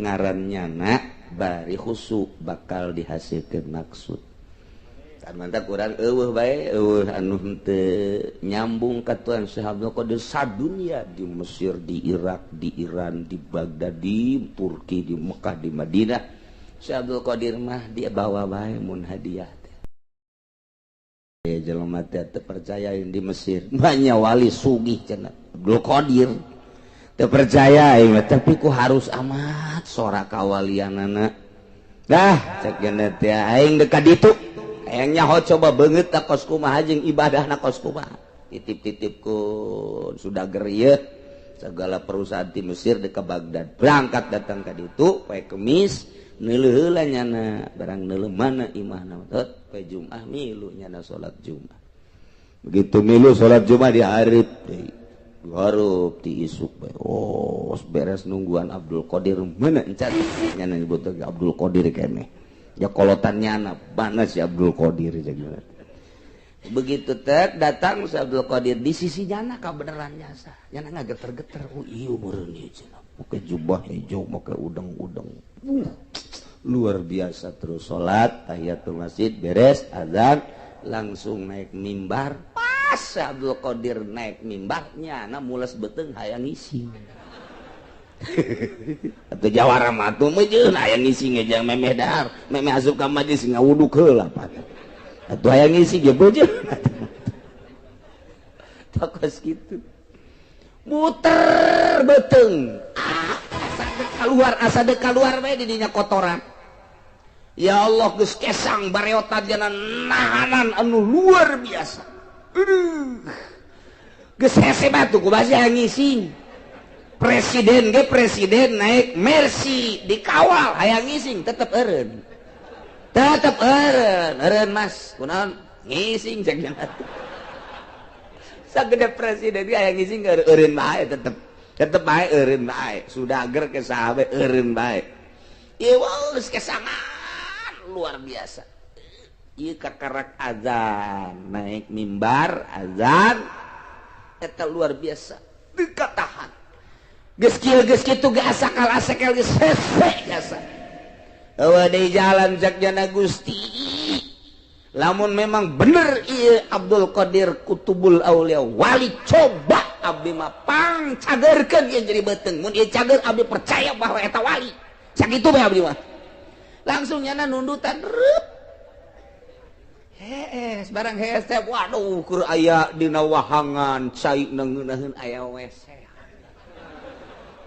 Ngaran nyana bari khusyuk bakal dihasilkan maksud. Mantap kurang eueuh bae, eueuh anu henteu nyambung ka Tuan Syekh Abdul Qadir sadunya, di Mesir, di Irak, di Iran, di Baghdad, di Turki, di Mekah, di Madinah. Syekh Abdul Qadir mah dia bawa bae mun hadiah teh. Ya jelema teh teu percaya di Mesir banyak wali sugih cenah Abdul Qadir. Teu percaya ieu, tapi ku harus amat sora kawalianana. Dah cek geuna teh aing deuk ka ditu. Hayang nyaho coba beungeut ta kos kumaha jeung ibadahna kos kumaha. Titip-titip ku sudah gerieu segala perusahaan di Mesir di ke Baghdad. Berangkat datang ka ditu poe Kemis, neuleuh heula nyana barang neuleuh mana imahna tot poe Jumat milu nyana salat Jumat. Begitu milu salat Jumat dihareup deui. Dihareup ti isuk bae. Oh, beres nungguan Abdul Qadir mana encan nyana nyebut Abdul Qadir keneh. Ya kolotan nyana mana si Abdul Qadir jadi. Begitu tek datang si Abdul Qadir di sisi nyana kabeneran jasa. Nyana ngageter-geter, oh iya meureun ieu cenah. Make jubah hijau, make udeng-udeng. Luar biasa. Terus salat tahiyatul masjid beres azan langsung naik mimbar. Pas si Abdul Qadir naik mimbar nyana mules beuteung hayang ngising. Atau jawara mah atuh meujeun hayang ngising ge jang memeh dahar, memeh asup ka majlis ngawuduk heula pan. Atuh hayang ngising ge beujeun. Tokos kitu. Muter beuteung. Ah, asa dek keluar, asa dek keluar bae di dinya kotoran. Ya Allah geus kesang bareotan jana nahanan anu luar biasa. Aduh. Geus hese batu ku basi hayang ngising. Presiden ge presiden naik Mercy dikawal hayang ngising tetep eureun. Tetep eureun, eureun Mas. Kunaon ngising cek nya. Sagede presiden ge hayang ngising eureun bae tetep. Tetep bae eureun bae. Sudah ger ke sahabe eureun bae. Ieu geus kesangan luar biasa. Ieu kakarak azan, naik mimbar azan eta luar biasa. Teu katahan. Geus kieu geus kitu ge asakal asakel geus hese jasa. Eueuh deui jalan cek jana Gusti. Lamun memang bener ieu Abdul Qadir Kutubul Aulia wali, coba abdi mah pang cagerkeun ieu jadi beuteung. Mun ieu cager abdi percaya bahwa eta wali. Sakitu bae abdi mah. Langsung nyana nundutan reup. Hees barang hees teh waduh keur aya dina wahangan cai ngeunaheun aya WC.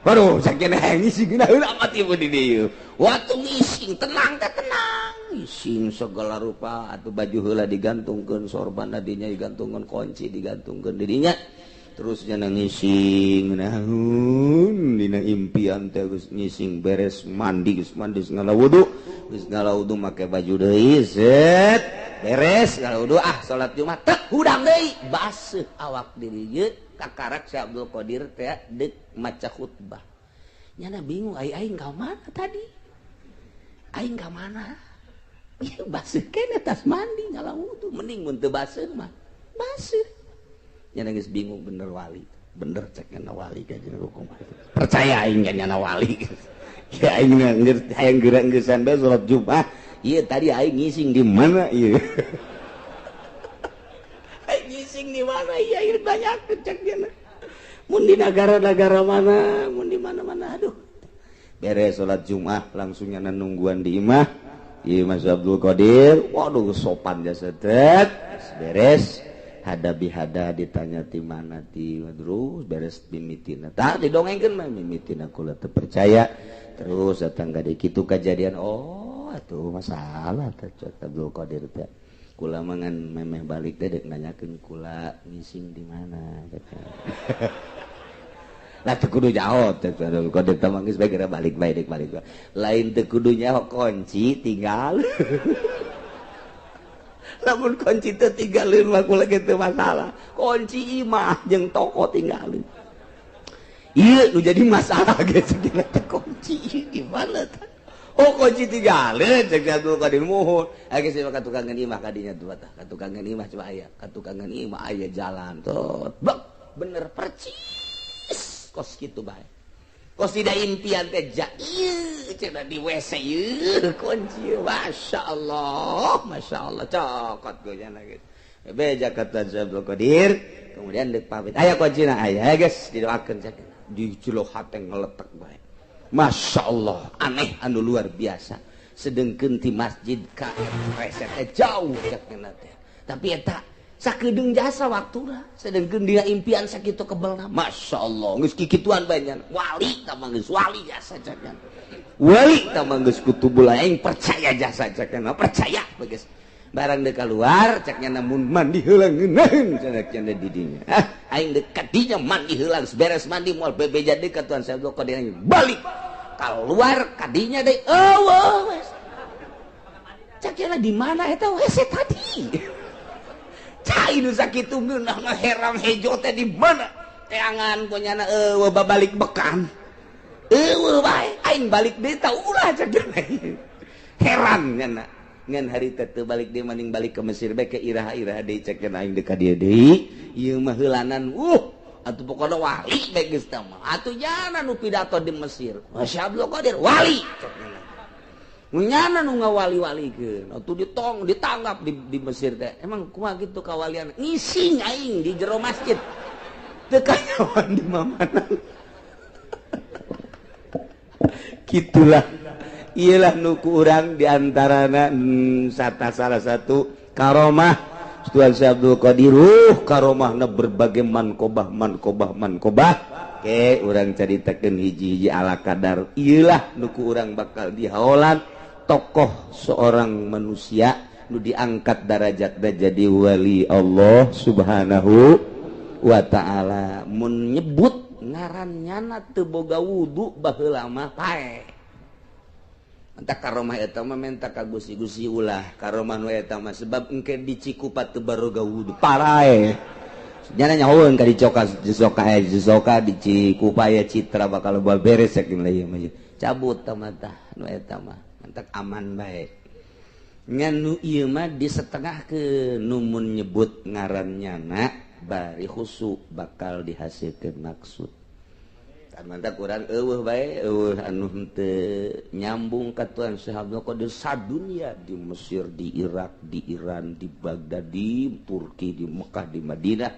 Waduh sakieu hayang ngising ngeunaheun amat ieu di dieu. Waktu ngising tenang teh tenang. Ngising segala rupa atuh baju heula digantungkeun, sorban dinya digantungkeun, kunci digantungkeun di dinya. Terus nyana ngising ngeunaheun dina impian teh geus ngising beres mandi geus mandi geus ngala wudu, geus ngala wudu make baju deui set beres ngala wudu ah salat Jumat tek hudang deui baseuh awak diri ieu kakarak si Abdul Qadir teh deuk maca khutbah. Nyana bingung ai aing ka mana tadi? Aing ka mana? Ieu baseuh keneh tas mandi ngala wudu mending mun teu baseuh mah. Baseuh. Nyana geus bingung bener wali. Bener cek nyana wali ka jeung hukum. Percaya aing ka nyana wali. Ya aing ngerti hayang geura geusan bae salat Jumat. Ieu tadi aing ngising di mana ieu? Aing ngising di mana ieu aing banyak cek nyana. Mun di negara-negara mana, mun di mana-mana aduh. Beres salat Jumat langsung nyana nungguan di imah. Ieu Mas Abdul Qadir, waduh sopan jasa tet. Beres hada bihada ditanya ti mana ti terus beres mimitina. Tah didongengkeun mah mimitina kula teu percaya. Terus datang ka dieu kitu kajadian oh atuh masalah teh cek Abdul Qadir teh. Kula mah ngan memeh balik teh deuk nanyakeun kula ngising di mana Lah teu kudu jawab teh Abdul Qadir teh mah geus bae geura balik bae deuk balik. Lain teu kudu nyaho kunci tinggal. Lamun kunci teu tinggalin mah kula ge teu masalah. Kunci imah jeung toko tinggalin. Ieu nu jadi masalah ge cek teh kunci gimana teh? Oh kunci tinggalin cek Abdul Qadir muhun. Aya geus ka tukangan imah kadinya tuh tah. Ka tukangan imah coba aya, ka tukangan imah aya jalan tot. Bek bener percis kos kitu bae. Kos tidak impian teh ja ieu cenah di WC ieu kunci. Masya Allah, Masya Allah, cokot gue nyana gitu. Beja kata Abdul Qadir, kemudian dek pamit. Aya kuncina aya guys, didoakeun cek. Di jero hate ngeletek bae. Masya Allah, aneh anu luar biasa. Sedengkeun ti masjid ka WC teh jauh cek teh. Tapi eta sakedeung jasa waktuna, sedengkeun dina impian sakitu kebelna. Masya Allah, geus kikituan bae nya. Wali tah mah geus wali jasa cek. Wali tah mah geus kutubul aing percaya jasa cek, percaya geus. Barang dek keluar ceknya namun mandi heula ngeunaheun cenah cenah di dinya. Ah, aing dek kadinya mandi heula beres mandi moal bebeja deui ka Tuan Syekh Abdul Qadir balik. Keluar kadinya deui eueuh wes. Ceknya di mana eta WC tadi? Cai nu sakitu ngeunah mah herang hejo teh di mana? Teangan kunyana eueuh babalik bekam. Eueuh bae aing balik deui tah ulah ceknya. Heran nyana. Ngan hari teh balik deui maning balik ke Mesir bae ke iraha-iraha deui cek aing deuk ka dieu deui ieu mah heulanan atuh pokona wali bae geus tah mah atuh nyana nu pidato di Mesir Masya Abdul Qadir wali cek nyana nu ngawali-walikeun atuh ditong ditanggap di Mesir teh emang kumaha kitu kawalian ngising aing di jero masjid teu kanyawan di mamana kitulah. Iyalah nuku urang diantarana salah satu karomah Tuan Syekh Abdul Qadir karomahna berbagai mankobah mankobah mankobah ke urang caritakeun hiji-hiji ala kadar iyalah nuku urang bakal dihaolan tokoh seorang manusia nu diangkat darajatna jadi wali Allah Subhanahu wa taala mun nyebut ngaran nyana teu boga wudu baheula mah paeh. Entah karomah eta mah menta ka gusi-gusi ulah karomah nu eta mah sebab engke di Cikupa teu baroga wudu parae. Nyana nyahoeun ka dicoka disoka disoka di Cikupa ya citra bakal beres saking ieu mah. Cabut tah mah tah nu eta mah entak aman bae. Ngan nu ieu mah disetengahkeun nu mun nyebut ngaran nyana bari khusu bakal dihasilkeun maksud. Mantap kurang eueuh bae eueuh anu henteu nyambung ka Tuan Syekh Abdul Qadir sadunya di Mesir, di Irak, di Iran, di Baghdad, di Turki, di Mekah, di Madinah.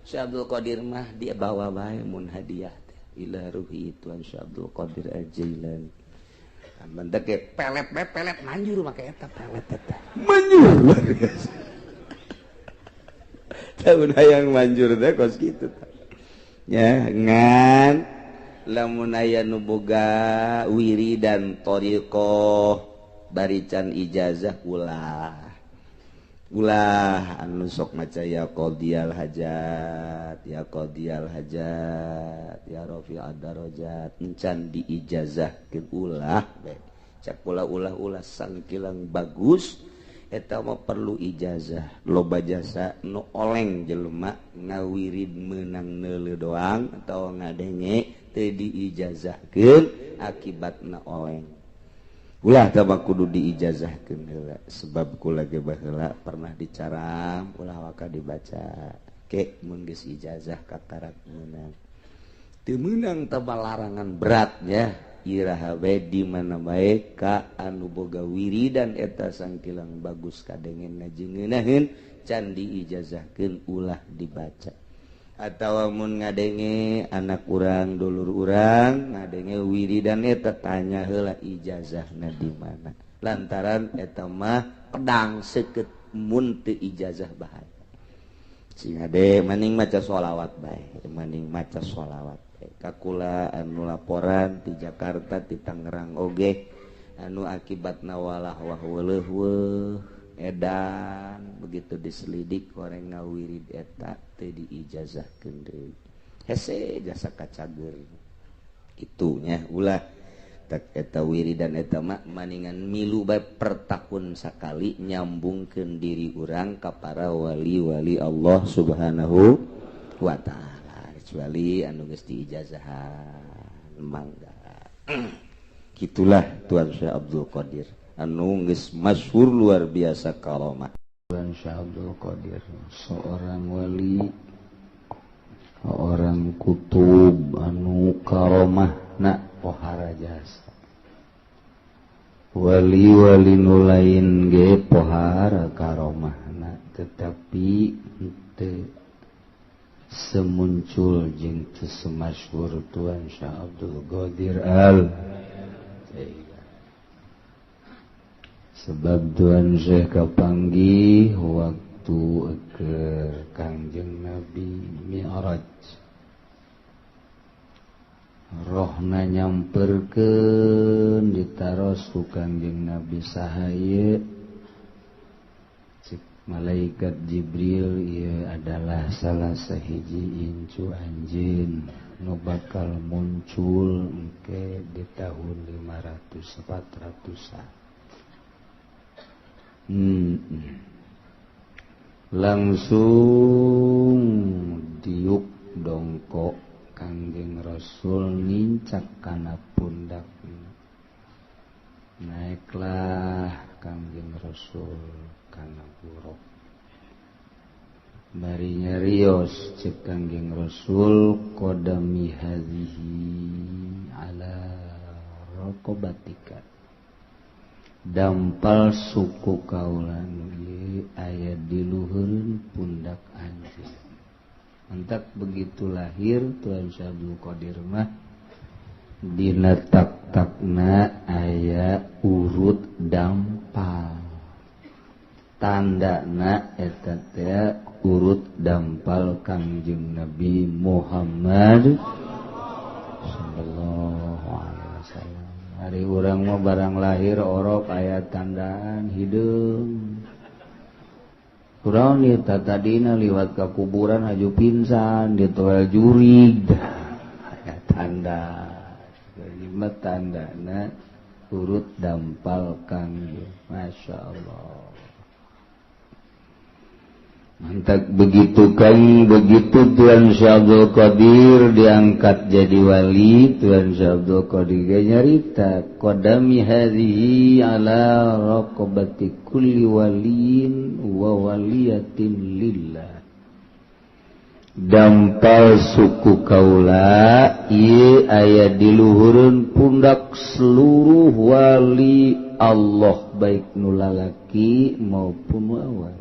Syekh Abdul Qadir mah dia bawa bae mun hadiah teh ila ruhi Tuan Syekh Abdul Qadir Al-Jailani. Mantap ge pelet bae pelet manjur make eta pelet eta. Manjur luar biasa. Tahun hayang manjur teh kos kitu tah. Ya ngan lamun aya nu boga wiridan thariqah barican ijazah ulah ulah anu sok maca ya qadiyal hajat ya qadiyal hajat ya rafi'ad darajat encan diijazahkeun ulah bae cak ulah ulah ulah sangkilang bagus eta mah perlu ijazah loba jasa nu oleng jelema ngawirid meunang neuleuh doang atawa ngadenge teu diijazahkeun akibatna oleng ulah tah mah kudu diijazahkeun heula sebab kula ge baheula pernah dicaram ulah waka dibaca ke mun geus ijazah kakarak meunang teu meunang tah larangan berat nya iraha bae di mana bae ka anu boga wiridan eta sangkilang bagus kadengen ngajengeunaheun can diijazahkeun ulah dibaca atawa mun ngadenge anak urang dulur urang ngadenge wiridan eta tanya heula ijazahna di mana lantaran eta mah pedang seukeut mun teu ijazah bahaya sing ade maning maca sholawat bae maning maca sholawat kakula anu laporan di Jakarta di Tangerang oge anu akibatna walah wah weuleuh weuh edan begitu diselidik orang ngawirid eta teu diijazahkeun deui hese jasa kacager kitu nya ulah tak eta wiridan eta mah maningan milu bae per tahun sakali nyambungkeun diri urang ka para wali-wali Allah Subhanahu wa taala kecuali anu geus diijazahan mangga. Gitulah Tuan Syekh Abdul Qadir anu geus masyhur luar biasa karomah. Tuan Syekh Abdul Qadir seorang wali, orang kutub anu karomah. karomahna pohara jasa. Wali-wali nu lain ge pohara karomahna, tetapi teu semuncul jeung teu semasyhur Tuan Syekh Abdul Qadir Al Jailani. Sebab Tuan Syekh kapanggih waktu keur Kangjeng Nabi Mi'raj, rohna nyamperkeun ditaros ku Kangjeng Nabi saha ieu? Cek malaikat Jibril, ieu adalah salah sahiji incu anjeun nu bakal muncul engke di tahun 500 400-an. Langsung diuk dongkok Kangjeng Rasul nincak kana pundak, naiklah Kangjeng Rasul kana buruk. Bari nyarios cek Kangjeng Rasul, qadami hadhihi ala raqabatika, dampal suku kaula nu ieu aya di luhureun pundak anjeun. Entak begitu lahir Tuan Syekh Abdul Qadir mah dina tak-takna aya urut dampal. Tandana eta teh urut dampal Kangjeng Nabi Muhammad sallallahu alaihi wasallam. Hari urang mah barang lahir orok aya tandaan hideung. Kurang nih tadina liwat ke kuburan haju pingsan ditoel jurig aya tanda. Lima tandana urut dampal Kangjeng. Masya Allah. Mantak begitu kan, begitu Tuan Syekh Abdul Qadir diangkat jadi wali, Tuan Syekh Abdul Qadir ge nyarita qadami hadhihi ala raqabati kulli waliyin wa waliyatin lillah. Dampal suku kaula ieu aya di luhureun pundak seluruh wali Allah, baik nu lalaki maupun nu awewe.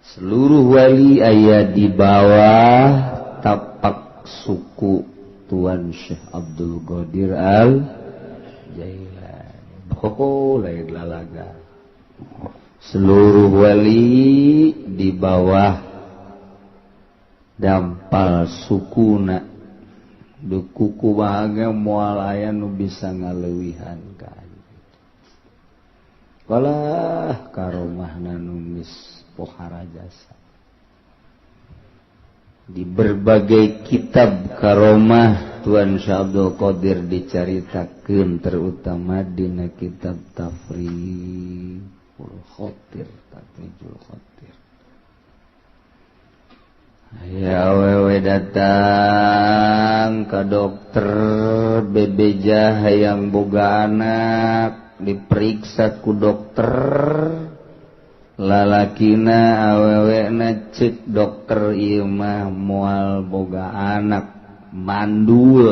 Seluruh wali aya di bawah tapak suku Tuan Syekh Abdul Qadir Al Jailani. Oh, lain lalaga. Seluruh wali di bawah dampal sukuna. Dukuku bahagia moal aya nu bisa ngaleuwihan ka. Kalah karomahna nu geus pohara jasa. Di berbagai kitab karomah Tuan Syekh Abdul Qadir dicaritakeun, terutama dina kitab Tafrijul Khatir, Tafrijul Khatir. Ya awewe datang ke dokter bebeja hayang boga anak, diperiksa ku dokter. Lalakina awewena cek dokter ieu mah moal boga anak, mandul.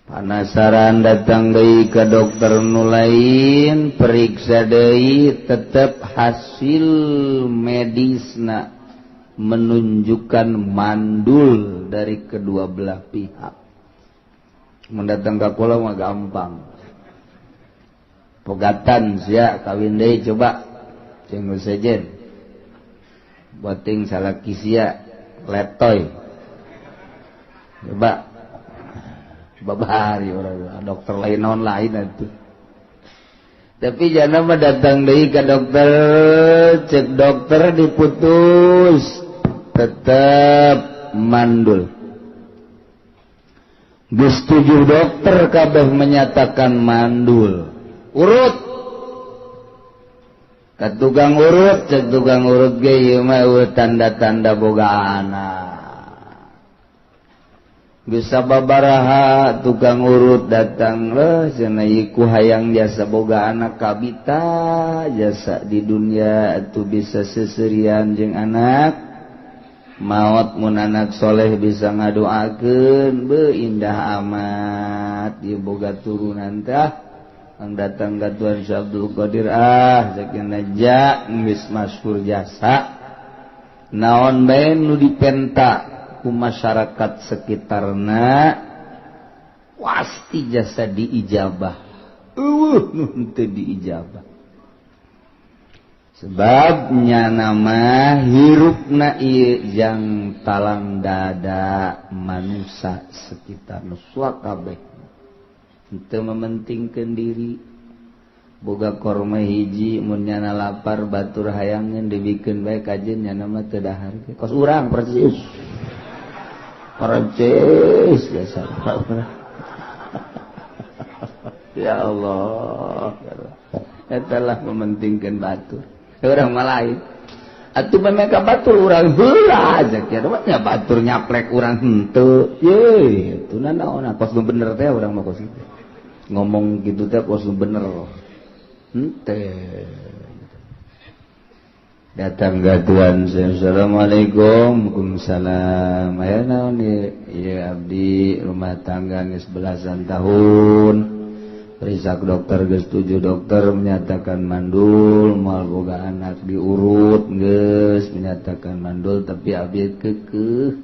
Panasaran datang deui ka dokter nu lain, periksa deui, tetep hasil medisna menunjukkan mandul dari kedua belah pihak. Mendatang ka kula mah gampang. Pegatan sia kawin deui coba jeung nu sejen. Boting salaki sia letoy. Coba babari orang dokter lain naon lain atuh. Tapi jana mah datang deui ka dokter, cek dokter diputus tetep mandul. Geus 7 dokter kabeh menyatakan mandul. Urut ka tukang urut, cek tukang urut ge ieu mah tanda-tanda boga anak. Bisa babaraha tukang urut datang leh cenah ieu ku hayang jasa boga anak kabita jasa di dunia atuh bisa seserian jeung anak. Maot mun anak soleh bisa ngadoakeun beuh indah amat ieu boga turunan tah. Ang datang ka Tuan Syekh Abdul Qadir ah sakieu ja geus masyhur jasa. Naon bae nu dipenta ku masyarakat sekitarna pasti jasa diijabah. Eueuh nu henteu diijabah. Sebabnya nama hirupna ieu jang talang dada manusia sekitar nu kabeh. Henteu mementingkeun diri. Boga korma hiji mun nyana lapar batur hayangeun dibikeun bae kajeun nyana mah teu dahar. Kos urang persis. Persis biasa. Ya Allah. Eta lah mementingkeun batur. Urang mah lain. Atuh meh ka batur urang heula zakieu mah nya batur nyaplek urang henteu. Ye, atuh naon kos nu bener teh urang mah kos kitu. Ngomong gitu teh kos nu bener. Henteu. Datang ka Tuan, assalamualaikum. Waalaikumsalam. Aya naon ieu? Ieu abdi rumah tangga geus belasan tahun. Periksa dokter geus 7 dokter menyatakan mandul, moal boga anak diurut geus menyatakan mandul tapi abdi keukeuh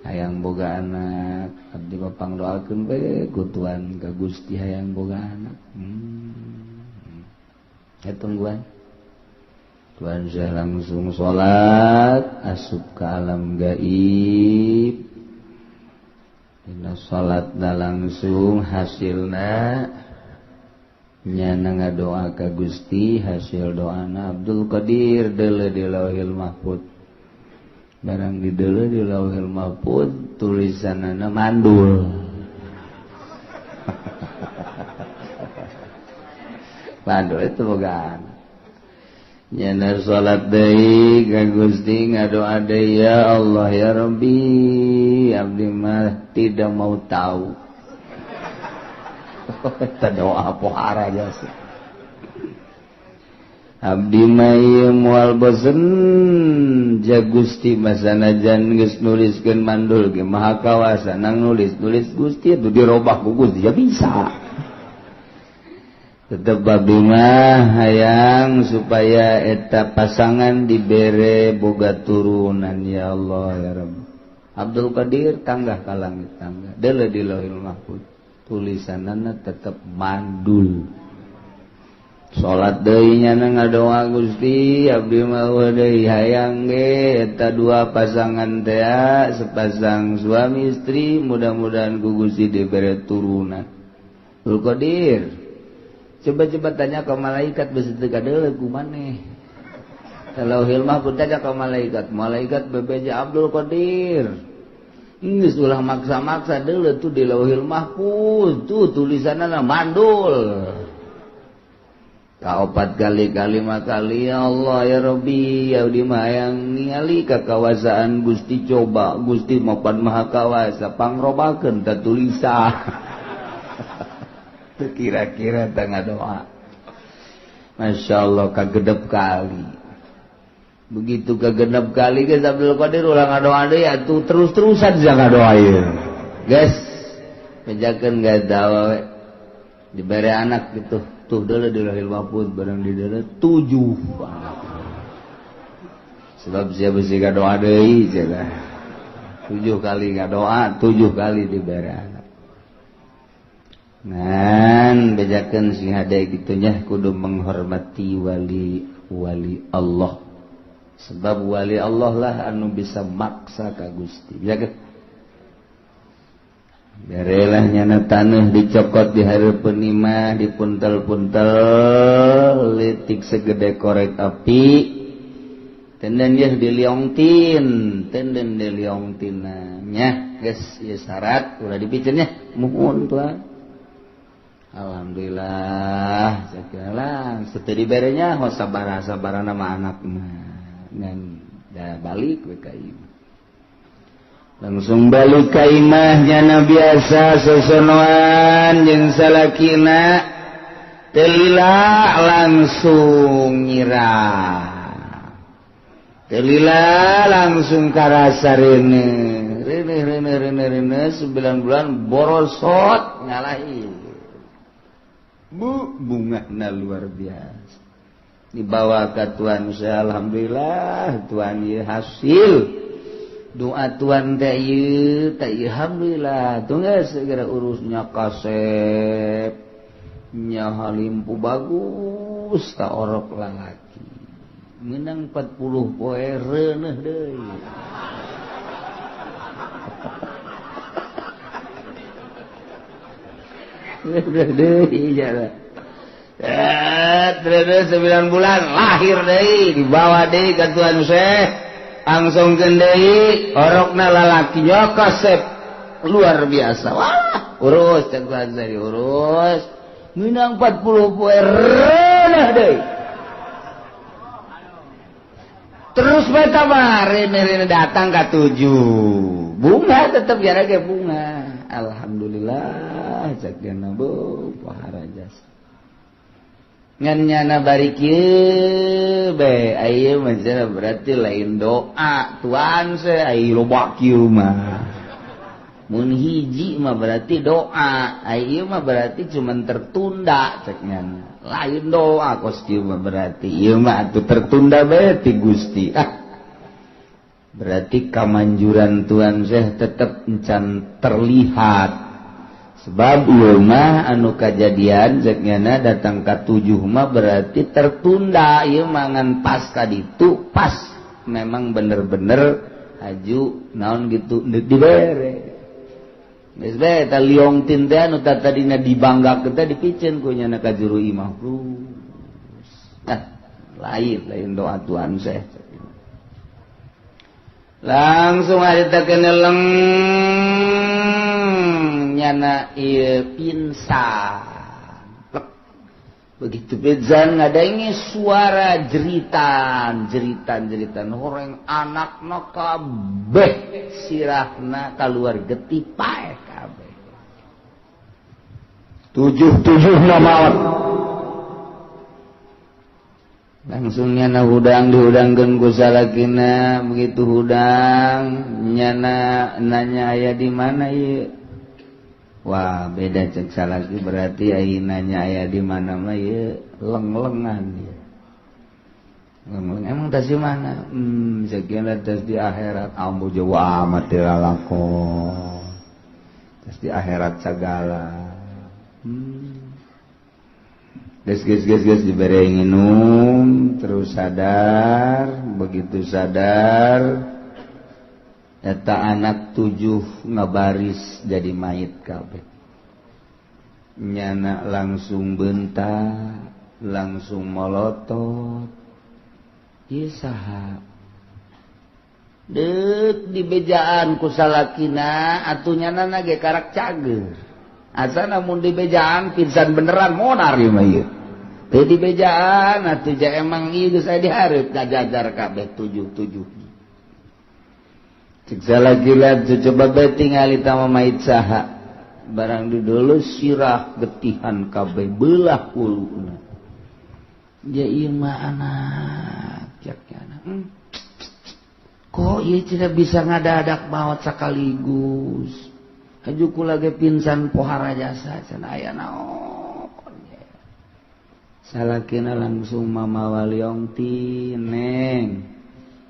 hayang boga anak. Abdi mah pangdoakeun we ku Tuan ka Gusti hayang boga anak. Ya tungguan. Tuan saya langsung salat asup ke alam gaib. Dina salatna langsung hasilna nyana ngadoa ka Gusti, hasil doana Abdul Qadir deuleu di Lauhil Mahfud. Barang di deuleu di Lauhil Mahfud tulisanana mandul. Mandul itu boga anak. Nyana salat deui ka Gusti ngadoa deui, ya Allah ya Rabbi, abdi mah tidak mau tahu. Eta doa pohara jasa. Abdi mah ieu moal bosen ja Gusti masanajan geus nuliskeun mandul ge maha kawasa nang nulis-nulis Gusti itu dirobah ku Gusti ya bisa. Tetep abdi mah hayang supaya eta pasangan dibere boga turunan ya Allah ya Rabb. Abdul Qadir tanggah ka langit tangga deuleu di Lauhil Mahfuz tulisanana tetep mandul. Salat deui nyana ngadoa Gusti abdi mah deui hayang ge eta dua pasangan teh sepasang suami istri mudah-mudahan ku Gusti dibere turunan. Abdul Qadir coba-coba tanya ke malaikat besi teu kadeuleu ku maneh. Lauhil Mahfuz tanya ke malaikat, malaikat bebeja Abdul Qadir. Geus ulah maksa-maksa deuleu tuh di Lauhil Mahfuz tuh tulisanna mandul. Kaopat kali kalima kali ya Allah ya Rabbi ya di mah hayang ningali kakawasaan Gusti coba Gusti mapan maha kawasa pangrobakeun ta tulisan. Teu kira-kira tangga doa. Masya Allah kagedep kali. Begitu kegenep kali guys Abdul Qadir ulah ngadoa deui atuh terus-terusan sia ngadoa ieu. Guys, bejakeun gak we. Dibere anak gitu. Tuh deuleu di Lauhil Mahfuz barang di deuleu 7 anak. Sebab sia beusi ngadoa deui cenah. 7 kali ngadoa, 7 kali dibere anak. Ngan bejakeun sing hade kitu nya kudu menghormati wali-wali Allah. Sebab wali Allah lah anu bisa maksa ka Gusti. Bejakeun. Berelah nyana taneuh dicokot di hareupeun imah dipuntel-puntel leutik segede korek api. Tenden yeuh diliongtin, tenden diliongtina nya geus ieu syarat ulah dipiceun nya muhun tuan. Alhamdulillah sakieu sateu diberenya ho sabaraha-sabarana mah anak mah ngan da balik we ka imah. Langsung balik ka imah nyana biasa sosonoan jeung salakina teu lila langsung nyirah. Telila langsung karasa rene rene rene rene rene 9 bulan borosot ngalahi bu bungana luar biasa dibawa ke Tuhan saya alhamdulillah Tuhan ieu hasil doa Tuhan teh ieu teh alhamdulillah tuh geus segera urusnya kasep nya halimpu bagus ta orok lalaki menang 40 poe reuneuh deui. Reuneuh deui jalan. Reuneuh 9 bulan lahir deui dibawa deui ka Tuan Syekh langsungkeun deui orokna lalaki nya kasep luar biasa. Wah, urus cek Tuan Syekh urus. Menang 40 poe reuneuh deui. Terus beta rene datang ke 7 bunga tetap ya ge bunga alhamdulillah cek dina bu pohara jasa ngan nyana bari kieu bae ayeuna mah berarti lain doa Tuhan se ai loba kieu mah mun hiji mah berarti doa ayeuna mah berarti cuman tertunda cek nyana lain doa kos kieu mah berarti ieu mah atuh tertunda bae ti Gusti ah berarti kamanjuran Tuhan Syekh tetep encan terlihat sebab ieu mah anu kajadian cek nyana datang ka 7 mah berarti tertunda ieu mah ngan pas ka ditu pas memang bener-bener haju naon gitu dibere geus bae eta liong tin teh anu tadina dibanggakeun teh dipiceun ku nyana ka juru imah. Nah, lain doa Tuhan Syekh. Langsung harita keneleng nyana ieu pingsan. Begitu pingsan ngadangi suara jeritan, jeritan, jeritan horeng anakna kabeh sirahna kaluar getih paeh kabeh. 7-7 maot. Langsung nyana hudang dihudangkeun ku salakina, begitu hudang nyana nanya aya di mana ieu? Wah, beda cek salaki berarti ai nanya aya di mana mah ieu leng-lengan ieu. Leng-leng emang tas di mana? Sekian tas di akhirat ambu jauh amat teu lalakon. Tas di akhirat sagala. Geus geus geus geus dibere nginum terus sadar, begitu sadar eta anak 7 ngabaris jadi mayit kabeh. Nyana langsung bentak, langsung molotot. Ieu saha? Deuk dibejaan ku salakina atuh nyana ge karak cager. Asana mun dibejaan pingsan beneran monar ieu mah ieu. Teu dibejaan atuh ja emang ieu geus aya dihareup kajajar kabeh 7-7. Cek salaki coba bae tingali tama mayit saha. Barang didulu sirah getihan kabeh belah huluna. Ya ieu mah anak cek anak. Kok ieu tidak bisa ngadadak maot sekaligus. Haju kula ge pingsan pohara jasa cenah aya naon. Salakina langsung mamawa liong ti neng.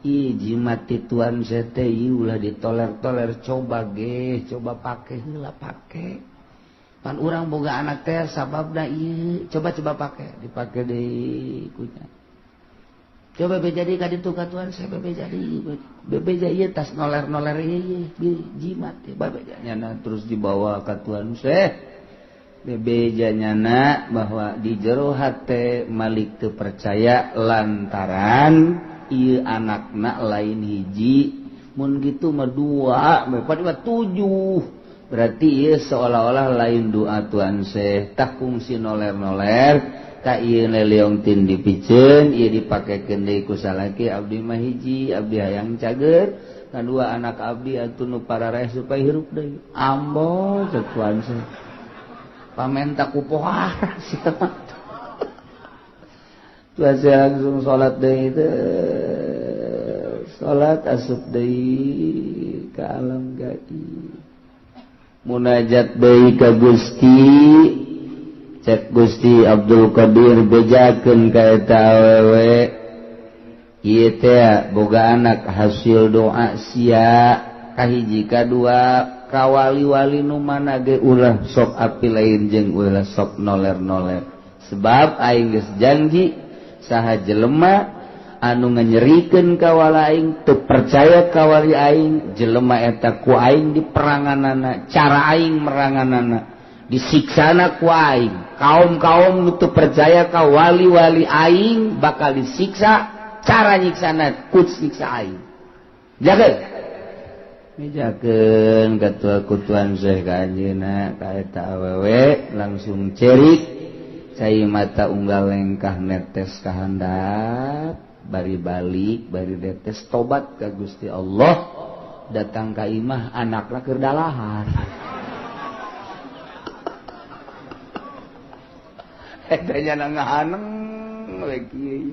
Ih jimat ti Tuan sete ulah ditoler-toler coba ge coba pake heula pake pan urang boga anak teh sababna ieu coba-coba pake dipake deui kunya coba be jadi ka ditu ka Tuan saya be jadi bebeja ieu tas noler-noler ieu jimat teh babe nyana terus dibawa ka Tuan Syekh bebeja nyana bahwa di jero hate Malik teu percaya lantaran ieu anakna lain hiji mun gitu mah 2 4 7 berarti ieu seolah-olah lain doa Tuhan Syekh tah kungsi noler-noler ka ieu leleong tin dipiceun ieu dipakekeun deui ku salaki abdi mah hiji abdi hayang cager kadua anak abdi atuh nu parareh supaya hirup deui ambo cek Tuhan Syekh pamenta ku pohara sia mah. Tuhan saya langsung sholat deh itu Salat asup deui ka alam gaib. Munajat deui ka Gusti, cek Gusti Abdul Qadir bejakeun ka eta awewe. Ieu teh boga anak hasil doa sia kahiji kadua kawali-wali nu mana ge ulah sok api lain jeung ulah sok noler-noler. Sebab aing geus janji saha jelema anu nganyerikeun ka wali aing teu percaya ka wali aing jelema eta ku aing diperanganana cara aing meranganana disiksana ku aing kaum-kaum nu teu percaya ka wali-wali aing bakal disiksa cara nyiksana ku siksa aing jaga mijakeun katua kutuan Syekh ka anjeunna ka eta awewe langsung cerik cai mata unggal lengkah netes ka handap bari balik bari netes tobat ka Gusti Allah datang ka imah anakna keur dalahar eta nya ngahaneng we kieu.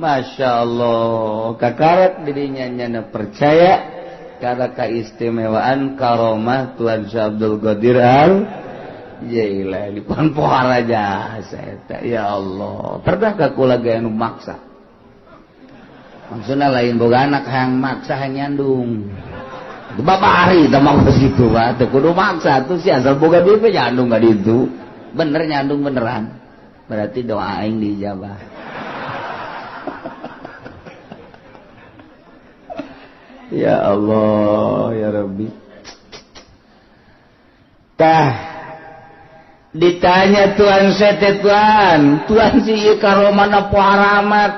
Masya Allah kakarat dirinya nyana percaya karena keistimewaan karomah Tuan Syekh Abdul Qadir Al Jailani pon pohara jasa eta ya Allah pernah ka kula ge anu maksa maksudna lain boga anak hayang maksa hayang nyandung bapak hari teh mah kitu mah teu kudu maksa tuh si asal boga duit we nyandung ka ditu bener nyandung beneran berarti doa aing diijabah. Ya Allah ya Rabbi. Tah ditanya Tuhan sete Tuhan, Tuhan si ieu karomahna poharamat.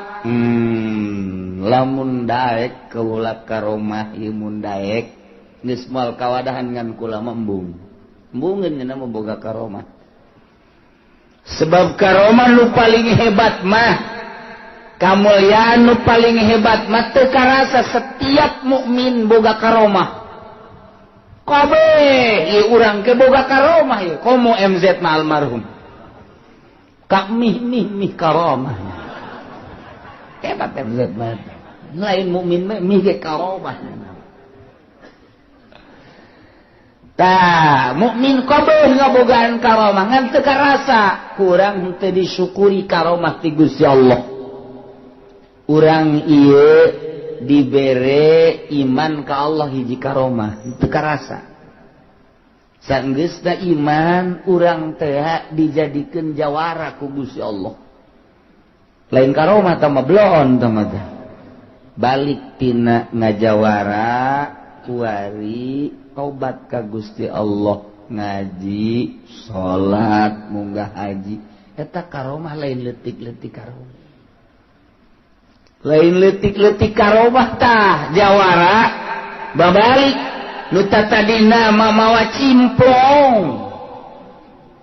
Lamun daek kaula karomah ieu mun daek geus moal kawadahan ngan kula mah embung. Embungeun nya mah boga karomah. Sebab karomah nu paling hebat mah kamulyaan nu paling hebat mah teu karasa setiap mukmin boga karomah. Kabeh ieu urang ke boga karomah ieu komo MZ mah almarhum. Ka mih mih mih karomah. Hebat MZ mah. Lain mukmin mah mih ge karomah. Tah, mukmin kabeh ngabogaan karomah ngan teu karasa kurang henteu disyukuri karomah ti Gusti Allah. Urang ieu dibere iman ka Allah hiji karomah teu karasa. Sanggeusna iman urang teh dijadikeun jawara ku Gusti Allah. Lain karomah tah mah bloon tah mah teh. Balik tina ngajawara kuari tobat ka Gusti Allah ngaji salat munggah haji eta karomah lain leutik-leutik karomah. Lain leutik-leutik karomah tah jawara babalik nu tatadina mamawa cimplong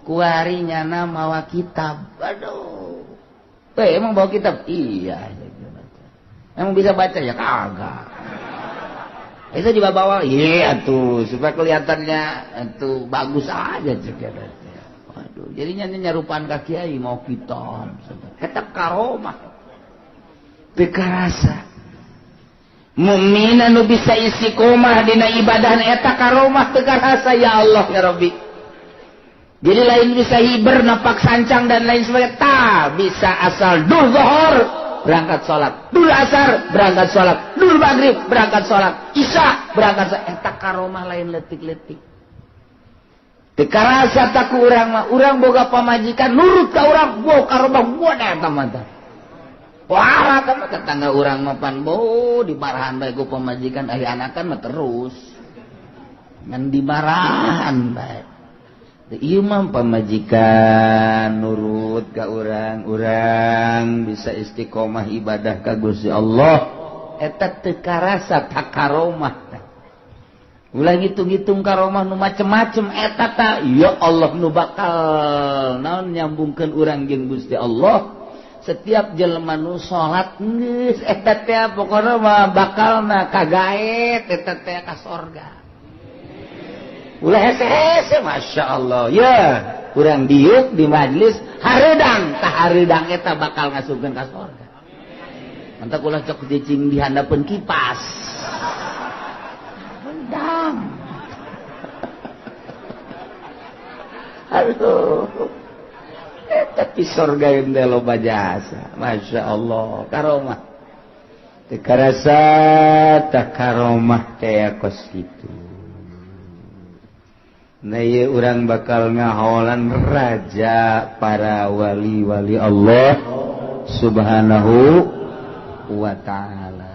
kuari nyana mawa kitab. Aduh, emang bawa kitab? Iya. Emang bisa baca? Ya kagak. Itu dibawa-bawa? Iya tuh supaya kelihatannya itu bagus aja cek. Waduh, jadinya nyarupaan ka kiai mau kitab. Eta karomah teu karasa. Mukmin anu bisa istiqomah dina ibadah eta karomah teu karasa ya Allah ya Rabbi. Jadi lain bisa hiber napak sancang dan lain sebagainya, tah bisa asal dur zuhur berangkat salat, dur asar berangkat salat, dur maghrib berangkat salat, isya berangkat salat, eta karomah lain leutik-leutik. Teu karasa tak ku urang mah, urang boga pamajikan nurut ka urang, bo karomah buat eta mah tah. Wah, kan tetangga urang mah pan bo dimarahan bae ku pamajikan ari anakan mah terus. Ngan dimarahan bae. Ieu mah pamajikan nurut ka urang, urang bisa istiqomah ibadah ka Gusti Allah. Eta teu karasa tak karomah teh. Ulah ngitung-ngitung karomah nu macem-macem eta ta ya Allah nu bakal naon nyambungkeun urang jeung Gusti Allah. Setiap jelema nu salat geus eta teh pokona mah bakalna kagaet eta teh ka sorga. Ulah hese-hese Masya Allah ya urang diuk di majlis hareudang tah hareudang eta bakal ngasupkeun ka sorga. Mantap ulah cok cicing di handapeun kipas. Mendang. Aduh. Tapi surga yang loba jasa. Masya Allah. Karomah. Teu karasa tah karomah teh kos kitu. Nah ieu urang bakal ngaholan raja para wali-wali Allah Subhanahu wa ta'ala.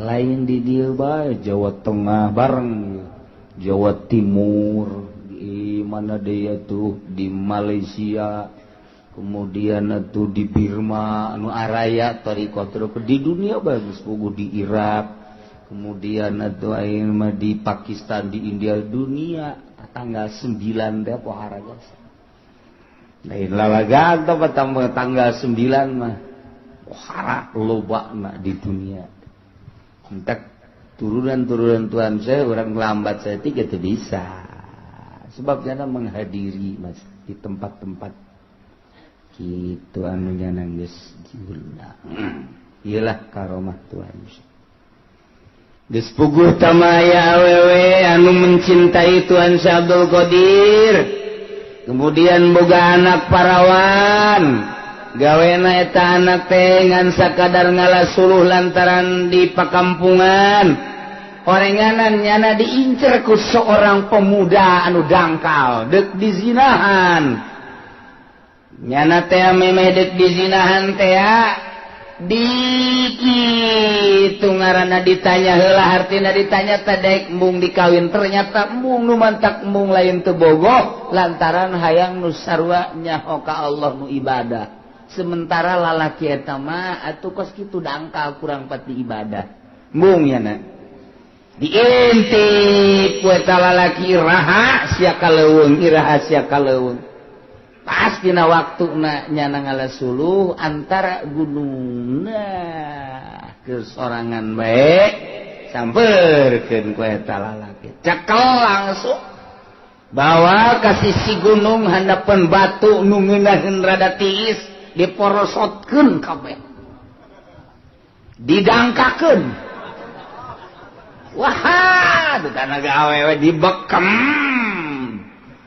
Lain di dieu bae, Jawa Tengah bareng, Jawa Timur, di mana deui tuh, di Malaysia, kemudian tuh di Birma, anu araya thariqah di dunia bagus puguh di Irak, kemudian atuh ayeuna mah di Pakistan, di India, dunia tanggal 9 teh pohara jasa. Lain lalagan teh tanggal 9 mah pohara lobana di dunia. Entek turunan-turunan Tuhan saya orang lambat saya tiga teu bisa. Sebab jana menghadiri mas di tempat-tempat kitu anu nyana geus diundang. Iyalah karomah Tuhan. Geus puguh tamaya awewe anu mencintai Tuhan Syekh Abdul Qadir. Kemudian boga anak parawan. Gawena eta anak teh ngan sakadar ngalasuluh lantaran di pakampungan. Orenganan nyana diincer ku seorang pemuda anu dangkal deuk dizinahan. Nyana teh memeh deuk dizinahan teh dikitu ngaranna ditanya heula hartina ditanya teh daek embung dikawin, ternyata embung nu mantak embung lain teu bogoh lantaran hayang nu sarua nyaho ka Allah nu ibadah. Sementara lalaki eta mah atuh kos kitu dangkal kurang pati ibadah. Embung nyana diintip ku eta lalaki iraha sia kaleuweung, iraha sia kaleuweung. Pas dina waktuna nyana ngalasuluh antara gunung nah kesorangan bae sampeurkeun ku eta lalaki. Cekel langsung bawa ka sisi gunung handapeun batu nu ngeunaheun rada tiis diporosotkeun kabeh. Didangkakeun. Wah, kana awewe dibekem.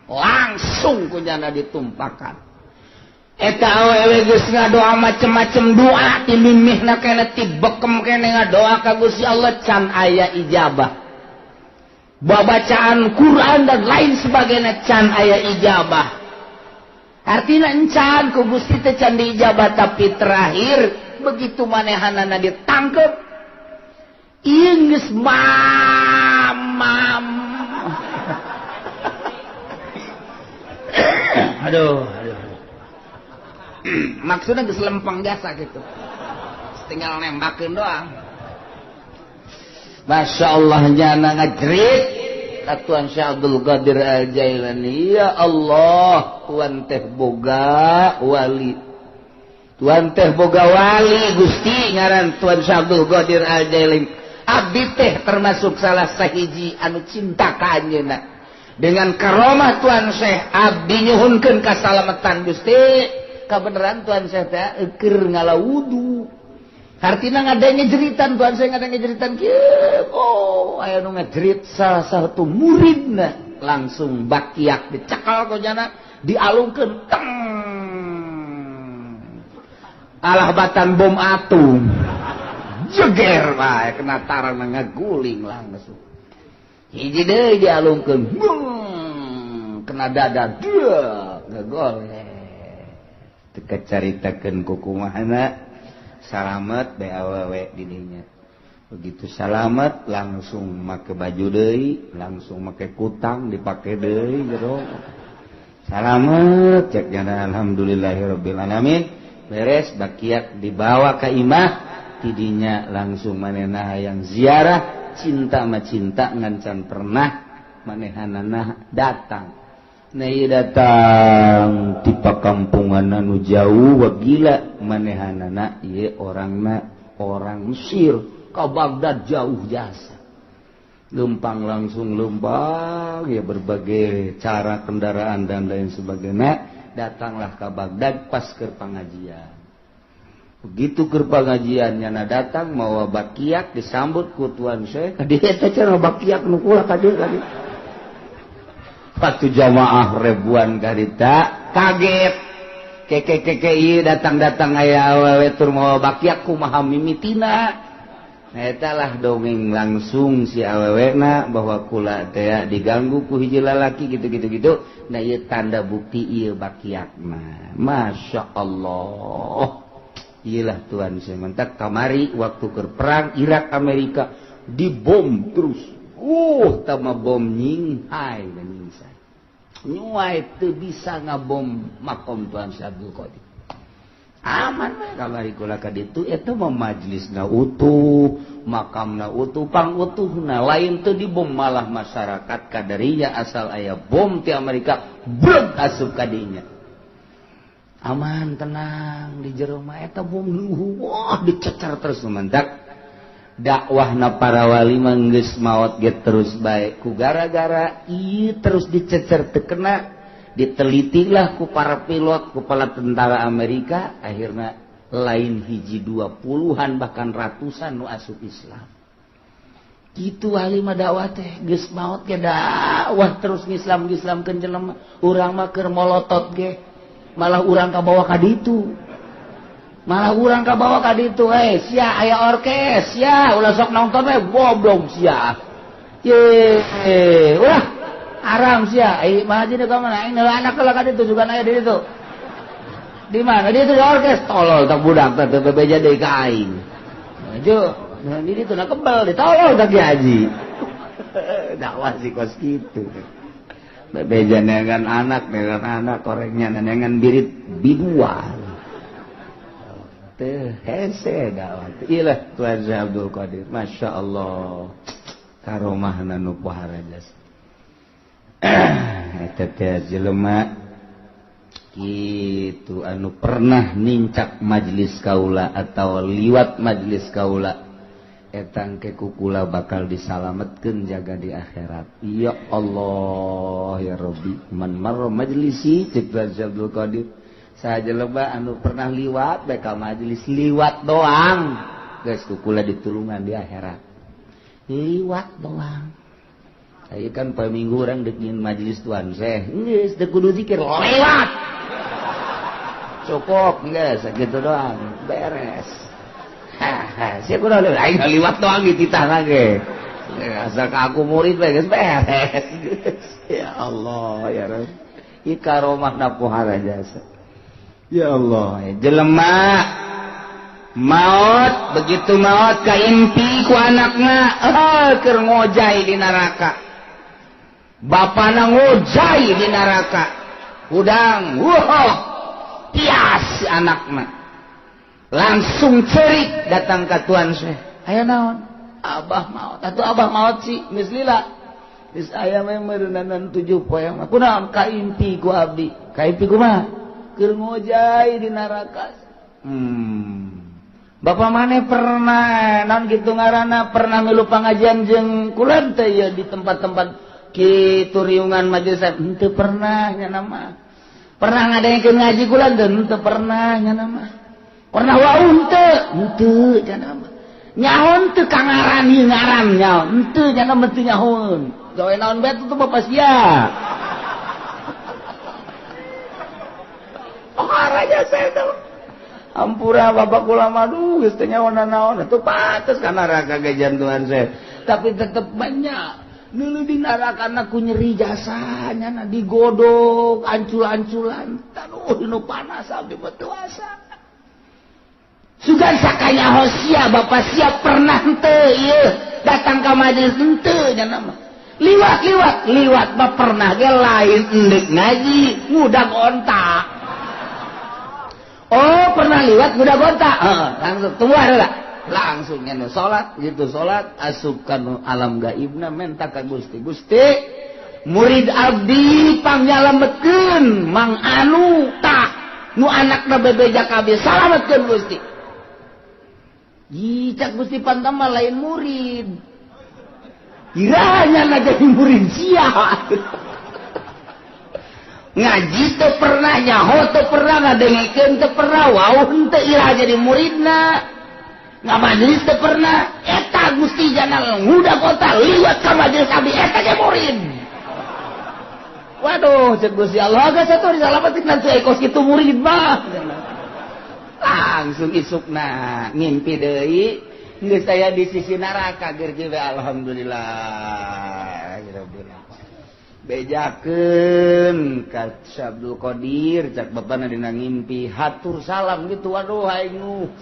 Langsung ku nyana ditumpakan. Eta awewe geus ngadoa macem-macem doa ti mimihna keneh ti bekem keneh ngadoa ka Gusti Allah can aya ijabah. Babacaan Quran dan lain sebagainya can aya ijabah. Artina encan ku Gusti teh can diijabah, tapi terakhir begitu manehanana ditangkep ieu geus mamam. Aduh, aduh. Maksudnya geus lempeng jasa gitu. Tinggal nembakeun doang. Masya Allah nyana ngajerit ka Tuhan Syekh Abdul Qadir Al-Jailani, ya Allah, Tuhan teh boga wali. Tuhan teh boga wali Gusti ngaran Tuhan Syekh Abdul Qadir Al-Jailani. Abdi teh termasuk salah sahiji anu cinta ka anjeunna. Dengan karomah Tuhan Syekh abdi nyuhunkeun kasalamatan Gusti. Kabeneran Tuhan Syekh teh keur ngala wudu. Hartina ngadenge jeritan Tuhan Syekh ngadenge jeritan kieu. Oh, aya nu ngajerit salah satu muridna langsung bakiak dicekal ku jana dialungkeun teng. Alah batan bom atom. Jeger bae kena tarang ngaguling langsung. Hiji deui dialungkeun, kena dada, dia ngegoleh. Teu kacaritakeun ku kumahana, salamet bae awewe di dinya. Begitu salamet langsung make baju deui, langsung make kutang dipake deui jero. Salamet cek jana alhamdulillahirabbil alamin. Beres bakiak dibawa ka imah, tidinya langsung manehna hayang ziarah. Cinta ma cinta ngancan pernah manehanana datang. Nah ieu datang ti pakampungan anu jauh wagila manehanana ieu orangna orang Mesir ka Baghdad jauh jasa. Lempang langsung lempang ya berbagai cara kendaraan dan lain sebagainya datanglah ke Baghdad pas keur pangajian. Begitu keur pangajian nyana datang mawa bakiak disambut ku Tuan Syekh. Ka dieu teh cenah bakiak nu kula ka dieu ka dieu. Patu jamaah ribuan karita kaget. Keke keke ieu datang-datang aya awewe tur mawa bakiak kumaha mimitina. Eta lah dongeng langsung si awewena bahwa kula teh diganggu ku hiji lalaki gitu-gitu gitu. Nah ieu tanda bukti ieu bakiakna. Masya Allah. Iyalah Tuhan saya mentak kamari waktu keur perang Irak Amerika dibom terus. Tama bom nyinghai dan nyingsai. Nyuai teu bisa ngabom makom Tuhan Syekh Abdul Qadir. Aman mah kamari kula ka ditu eta mah majlisna utuh, makamna utuh, pangutuhna lain teu dibom malah masyarakat kadarinya asal aya bom ti Amerika breg asup ka dinya. Aman tenang di jero mah eta bom wah dicecer terus mentak dakwahna para wali mah geus maot ge terus bae ku gara-gara ieu terus dicecer teu kena ditelitilah ku para pilot ku para tentara Amerika akhirna lain hiji dua puluhan bahkan ratusan nu asup Islam. Kitu wali mah dakwah teh geus maot ge dakwah terus ngislam-ngislamkeun jelema urang mah keur molotot ge malah urang kabawa ka ditu. Malah urang kabawa ka ditu sia aya orkes sia ulah sok nonton we goblok sia. Ye ulah haram sia ai mah haji ka mana aing heula anak heula ka ditu juga aya di ditu. Di mana di ditu orkes tolol tak budak teh teu bebeja deui ka aing. Maju di ditu na kebel ditolol tak haji. Dakwah sih kos kitu. Bebeja neangan anak korengnya neangan birit biduan. Teh hese dakwah. Ilah Tuhan Syekh Abdul Qadir. Masya Allah. Karomahna nu pohara jasa. Eta teh jelema kitu anu pernah nincak majelis kaula atau liwat majelis kaula. Etang ke kukula bakal disalametkeun jaga di akhirat. Ya Allah ya Rabbi, man marra majlisi cek Abdul Qadir. Saha jelema anu pernah liwat bae ka majelis liwat doang, geus kukula ditulungan di akhirat. Liwat doang. Aya kan poe Minggu urang deuk nyin majelis Tuan Syekh, geus teu kudu zikir, lewat. Cukup geus sakitu doang, beres. Haha, sia kudu aing liwat doang dititah lagi. Asal ka aku murid bae geus beres. Ya Allah ya Rabb. Ieu karomahna pohara jasa. Ya Allah, jelema maot begitu maot kaimpi ku anakna keur ngojay di neraka. Bapana ngojay di neraka. Hudang, wah, tias anakna. Langsung cerik datang ke Tuan Syekh. Aya naon? Abah maot. Atuh abah maot sih geus lila. Geus aya mah meureunanan 7 poe mah. Kunaon kaimpi ku abdi? Kaimpi kumaha? Keur ngojay di neraka. Bapak maneh pernah naon kitu ngaranna pernah milu pangajian jeung kula teh ieu di tempat-tempat kitu riungan majelis henteu pernah nya mah. Pernah ngadengkeun ngaji kula teh henteu pernah nya mah. Pernah wau henteu henteu nya mah. Nyaho teu ka ngaran ieu ngaran nyaho henteu nya mah teu nyahoeun. Gawe naon bae tuh bapak sia. Pohara saya tuh. Ampura bapak kula mah duh geus teu nyaho naon atuh pantes ka neraka ge jantuan saya. Tapi tetep banyak nulu di neraka ku nyeri jasanya na digodok ancul-anculan taduh nu panas abdi mah teu asa. Sugan sakanya hosia bapak siap pernah henteu ieu datang ka majelis henteu nya mah. Liwat-liwat liwat mah pernah ge lain endek ngaji ngudag onta. Oh pernah liwat ngudag onta. Heeh, langsung tunggu heula. Langsung nya salat gitu salat asup ka alam gaibna menta ka Gusti. Gusti murid abdi pangyalametkeun Mang Anu tah nu anakna bebeja kabeh salametkeun Gusti. Cak Gusti Pantama lain murid. Kiranya na jadi murid sia. Ngaji teu pernah nyaho teu pernah ngadengekeun teu pernah wau henteu ira jadi muridna. Ngamajelis teu pernah eta Gusti jana ngudag onta liwat ka majelis abdi eta ge murid. Waduh cek Gusti Allah geus atuh disalametin nanti kos kitu murid mah. Langsung isukna ngimpi deui geus aya di sisi neraka ger ge alhamdulillah. Bejakeun ka Abdul Qadir cak bapana dina ngimpi hatur salam gitu waduh aing nu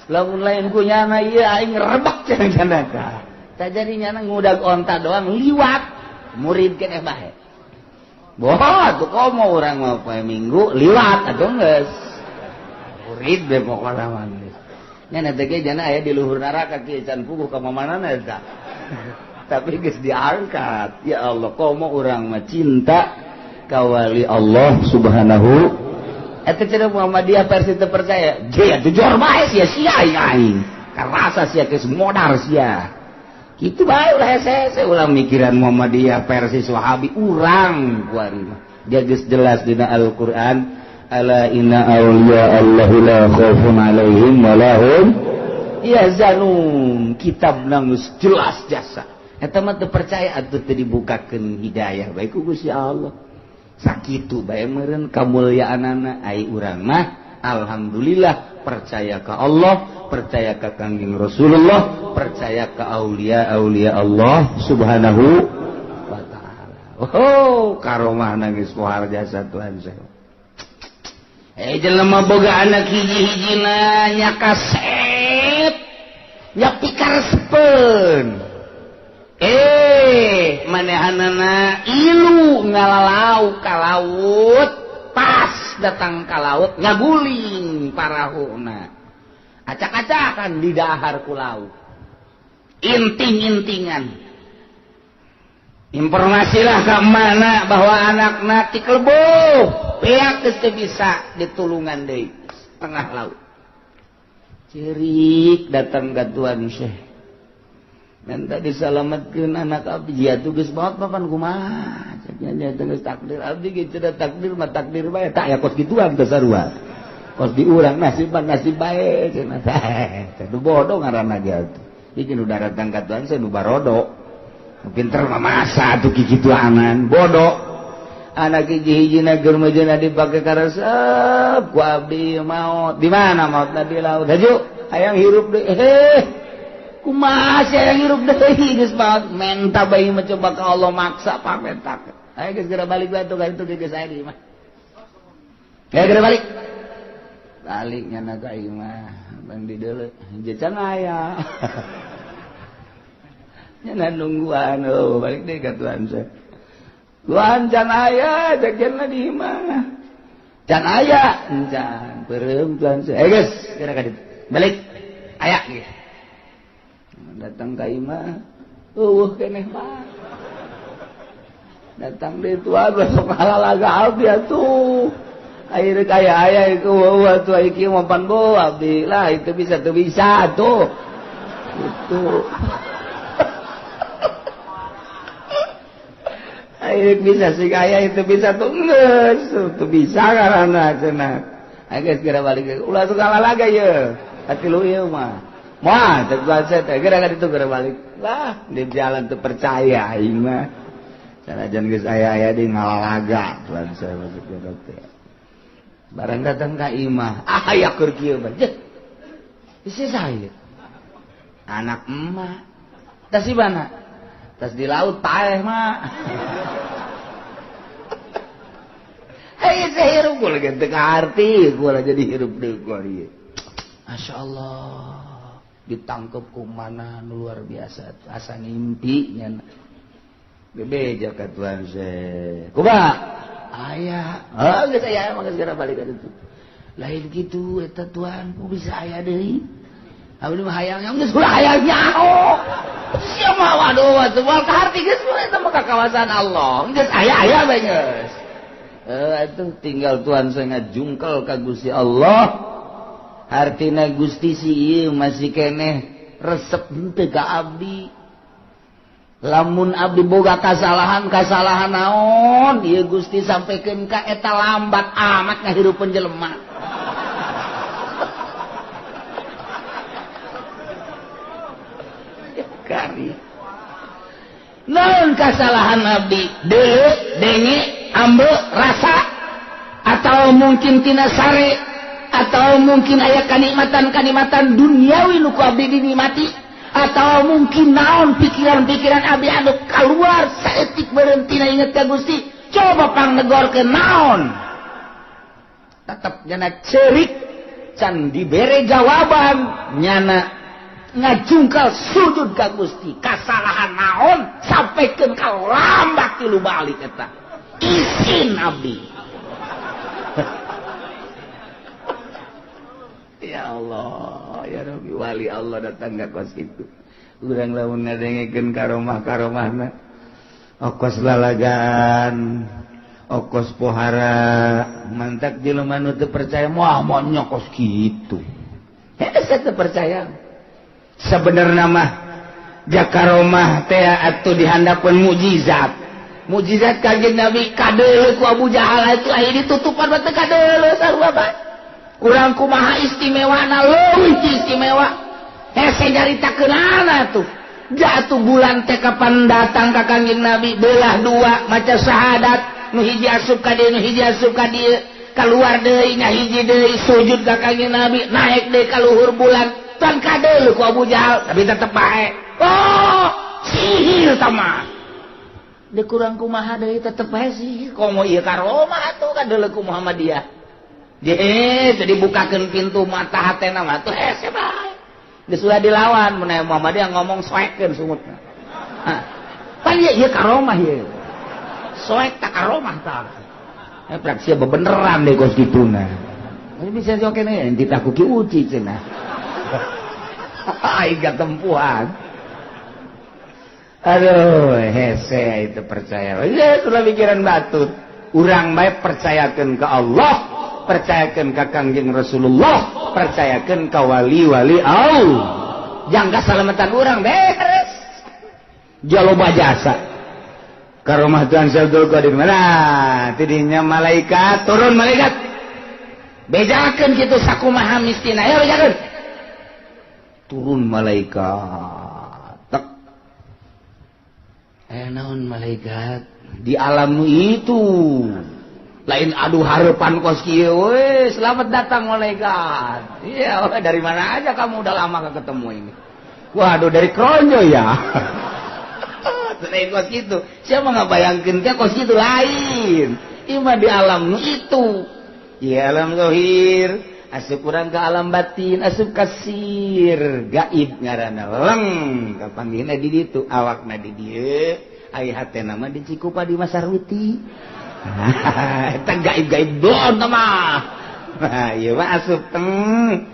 lamun lain ku nyana ieu aing rebek cenah tah tah jadi nyana ngudag onta doang liwat murid keneh bae boh atuh komo urang mah poe Minggu liwat atuh geus murid be pokona mah geus nyana teh ge jana aya di luhur neraka kieu can puguh ka mamanana eta. Tapi geus diangkat ya Allah komo urang mah cinta ka wali Allah subhanahu eta cenah Muhammadiyah versi teu percaya je atuh jor bae sia sia aing karasa sia geus modar sia kitu bae ulah hese-hese ulah mikiran Muhammadiyah versi Wahabi urang kuari mah dia geus jelas dina Al-Qur'an ala inna auliya Allahi la khaufun alaihim wa lahum yahzanun kitab geus jelas jasa eta mah teu percaya atuh teu dibukakeun hidayah bae ku Gusti Allah sakitu bae meureun kamulyaanana ai urang mah alhamdulillah percaya ka Allah percaya ka Kangjeng Rasulullah percaya ka aulia-aulia Allah subhanahu wa ta'ala. Oh karomah geus pohar jasa Tuhan saya. Jelema boga anak hiji-hijina nya kasep nya pikaresepeun. Manehanana ilu ngalalau ka laut pas datang ka laut ngaguling parahuna acak-acakan di dahar ku laut inting-intingan informasilah ka mana bahwa anakna tikelbuh pihak geus teu bisa ditulungan deui tengah laut cerik datang ka Tuan Syekh minta disalamatkeun anak abdi ya tuh geus maot papan kumaha cek nya geus takdir abdi ge cenah takdir mah takdir bae tak ya kos kituan teh sarua kos di urang nasib nasib bae cenah teh nu bodoh ngaranna ge atuh iki nu daratang ka Tuhan saya nu barodo pinter mah masa atuh kikituanan bodoh anak hiji-hijina keur mejeuna dipake karesep ku abdi maot di mana maotna di laut haju hayang hirup deui heh kumaha sia yang hirup deui geus maot menta bae mencoba ka Allah maksa pamentak ayo geus geura balik bae atuh ka itu geus aya di imah ayo geura balik balik nyana ka imah bang di deuleu jecan aya nyana nungguan oh balik deui ka Tuhan saya Tuhan can aya jajan di imah can aya can peureum Tuhan saya ayo geus geura ka ditu balik aya geus datang ka imah eueuh keneh mah datang deui Tuhan besok halalaga abdi atuh ayeuna kaya aya ieu eueuh atuh ieu kieu mampan bo abdi lah itu bisa teu bisa atuh gitu ayeuna bisa sih aya itu bisa tuh geus teu bisa ngaranna cenah ayo geus geura balik ulah suka lalaga ieu atilu ieu mah Wah, terbuat saya kira kan itu geura balik. Lah, di jalan tuh percaya aing mah. Sanajan geus aya-aya di ngalalaga tuan saya masuk ke teh. Barang datang ka imah, ah aya keur kieu mah. Jeh. Isi saya. Anak emak. Tas di mana? Tas di laut paeh mah. Hei, saya hirup gua lagi teu kaarti, gua jadi hirup deui gua ieu. Masyaallah. Ditangkep ku mana luar biasa asa ngimpi nya bebeja ka Tuhan se kumaha aya heuh geus aya mah geus geura balik ka ditu lain kitu eta Tuhan ku bisa aya deui abdi mah hayang geus ulah hayang nyaho sia mah waduh atuh moal kaharti geus eta mah ka kawasan Allah geus aya-aya bae geus atuh tinggal Tuhan saya ngajungkel ka Gusti Allah. Artina Gusti si ieu masih keneh resep henteu ka abdi. Lamun abdi boga kasalahan naon ieu Gusti sampaikan ka eta lambat amat ngahirupeun jelema. Kari. Naon kasalahan abdi? Deuleu, denge, ambe, rasa atau mungkin tina sare atau mungkin aya kanikmatan-kanikmatan duniawi nu ku abdi dinikmati atau mungkin naon pikiran-pikiran abdi anu keluar saeutik berhenti na inget ka Gusti coba pangnegorkeun naon tetep nyana ceurik can dibere jawaban nyana ngajungkal sujud ka Gusti kasalahan naon sampaikan ka lambat tilu balik eta isin abdi. Ya Allah, ya Rabbi, wali Allah datang ka kos itu. Urang lamun ngadengekeun karomah-karomahna. Okos lalagan, okos pohara, mantak jelema nu teu percaya moal moal kos kitu. Hese teu percaya. Sebenarnya mah jakaromah teh atuh dihandapeun mukjizat. Mukjizat Kanjeng Nabi kadeuleu ku Abu Jahal itu aya ditutupan bae teu kadeuleu sarua bae. Kurang kumaha istimewana leuwih istimewa hese nyaritakeunana tuh jatuh bulan teh kapan datang ka Kanjeng Nabi belah dua maca syahadat nu hiji asup ka dieu nu hiji asup ka dieu kaluar deui ngahiji deui sujud ka Kanjeng Nabi naik deui ka luhur bulan tan kadeuleu ku Abu Jahal tapi tetep bae oh sihir tama deui kurang kumaha deui tetep bae sihir komo ieu karomah atuh kadeuleu ku Muhammadiyah. Jadi dibukakan pintu mata hatena mah tuh hese bae. Geus ulah dilawan mun Muhammadiyah ngomong soekeun sungutna. Hah. Pan ieu ieu karomah ieu. Soek tak karomah tah. Prak sia bebeneran deh kos kituna. Ini bisa joke nih enti ku Ki Uci cenah. Aing katempuhan. Aduh, hese itu percaya. Ya itulah pikiran batut. Urang bae percayakeun ka Allah, percayakan ke Kangjeng Rasulullah, percayakan ke wali-wali Allah. Jangka salamatan urang beres. Jaloba jasa. Karomah Tuhan Syekh Qadir mana? Tidinya malaikat turun malaikat. Bejakeun kitu sakumaha mistina. Ayo bejakeun. Turun malaikat. Tek. Naon malaikat di alam itu. Lain aduh harapan kos kieu we, selamat datang malaikat. Iya, dari mana aja kamu udah lama gak ketemu ini. Waduh dari Kronjo ya. Lain kos kitu. Siapa nggak bayangkeun teh kos kitu lain. Ieu mah di alam itu. Ya alam zahir, asup urang ke alam batin, asup kasir, gaib ngaranna leng kapanggihna di ditu, awakna di dieu, ai hatena mah di Cikupa di Masarwiti. Eta gaib-gaib doon mah. Nah, ieu mah asup teng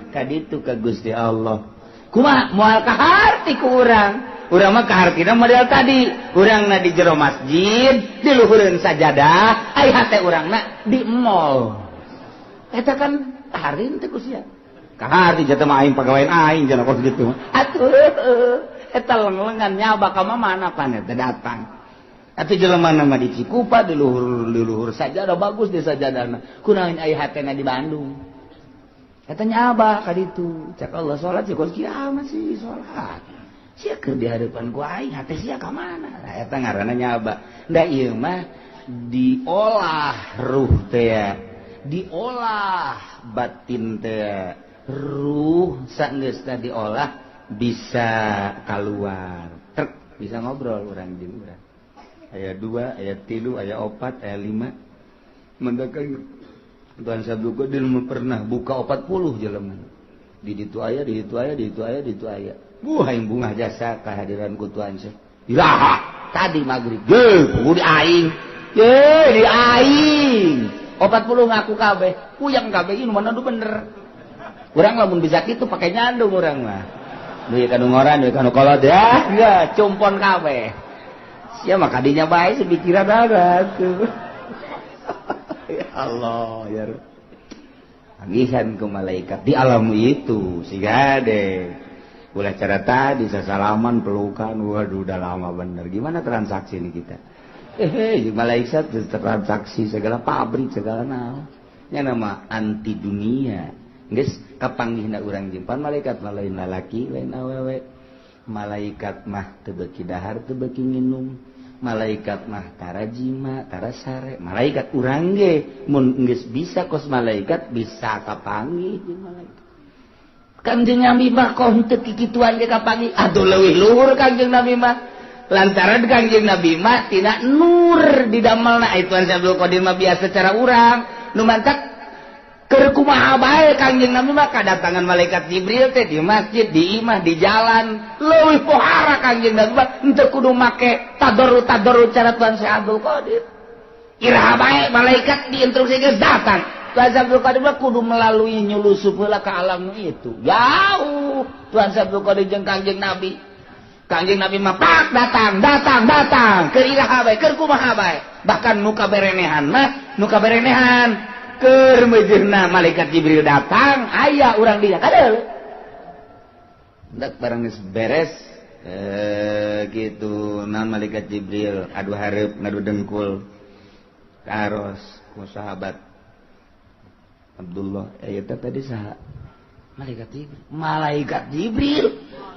ka ditu ka Gusti Allah. Kumaha moal kaharti ku urang. Urang mah kahartina model tadi. Urangna di jero masjid, di luhureun sajadah, ai hate urangna di mall. Eta kan kaharti teh ku sia. Kaharti jatuh mah aing pagawean aing cenah kos kitu. Atuh eta leng-lengan nyaba ka mana pan eta datang. Atuh jelema mah di Cikupa di luhur sajadah bagus di sajadahna. Kunaon aya hatena di Bandung. Katanya abah ka ditu, cak Allah salat sih kos kiamat sih salat. Sia keur di hadapan ku aing hate sia ka mana? Nah, eta ngaranna nyaba. Da ieu mah diolah ruh teh, diolah batin teh. Ruh sageusna diolah bisa keluar. Trek bisa ngobrol urang jeung urang. Ayat 2, ayat 3, ayat 4, ayat 5. Mendakan Tuhan Sabtu Qadir pernah buka 40 jelema. Di ditu aya, di ditu aya, di ditu aya, di ditu aya. Buah aing bungah jasa kehadiran ku Tuhan Syekh. Iraha tadi maghrib. Ye, di aing. Ye, di aing. 40 ngaku kabeh. Puyeng kabeh ieu mana nu bener. Urang lamun bisa kitu pake nyandung urang mah. Duit kanu ngoran, duit kanu kolot ya. Enggak, cumpon kabeh. Sia mah kadinya bae sepikiran ada tuh. Ya Allah ya Rabb. Agihan ke malaikat di alam itu siga deh. Ulah cara tadi sasalaman pelukan, waduh udah lama bener. Gimana transaksi ini kita? Malaikat transaksi segala pabrik segala naon. Nya nama anti dunia. Geus kapanggihna urang jimpan malaikat mah lain lalaki lain awewe. Malaikat mah teu beuki dahar teu beuki nginum. Malaikat mah tara jima tara sare. Malaikat urang ge mun geus bisa kos malaikat bisa kapanggih jeung malaikat. Kangjeng Nabi mah kok henteu kikituan ge kapanggih. Aduh leuwih luhur Kangjeng Nabi mah. Lantaran Kangjeng Nabi mah tina nur didamelna. Itu Abdul Qadir mah biasa cara urang. Nu mantak keur kumaha bae Kangjeng Nabi mah kadatangan malaikat Jibril teh di masjid, di imah, di jalan. Leuwih pohara Kangjeng Nabi mah henteu kudu make tadarru-tadarru cara Tuan Syekh Abdul Qadir. Iraha bae malaikat diinstruksikeun datang. Tuan Abdul Qadir mah kudu melalui nyulusup heula ka alam itu. Jauh Tuan Abdul Qadir jeung Kangjeng Nabi. Kangjeng Nabi mah pak datang, datang, datang. Keur iraha bae, keur kumaha bae. Bahkan nu kaberenehan mah, nu kaberenehan keur meujeuhna malaikat Jibril datang, aya urang dinya kadeul. Ndak barang geus beres gitu naon malaikat Jibril adu hareup ngadu dengkul. Karos ku sahabat Abdullah, eta tadi saha? Malaikat Jibril. Malaikat Jibril.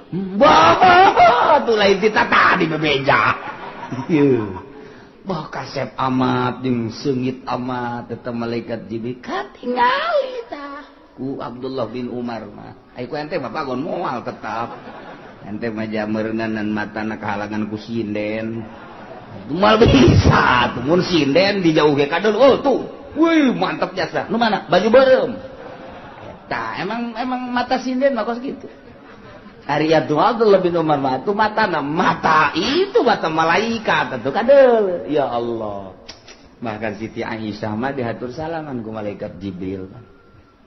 Bah, tuh lain tita tadi bebeja. Bah kasep amat jeung seungit amat eta malaikat Jibril katingali tah ku Abdullah bin Umar mah. Ai ku ente bapak gon moal tetap. Ente mah jameureunnan matana kahalangan ku sinden. Moal bisa tuh mun sinden dijauh ge kadul. Oh tuh. Wih, mantap jasa. Nu mana? Baju beureum. Eta emang mata sinden mah kos kitu. Ari Abdullah bin Umar mah itu matana mata itu mata malaikat atuh kadeul. Ya Allah. Bahkan Siti Aisyah mah dihatur salaman ku malaikat Jibril.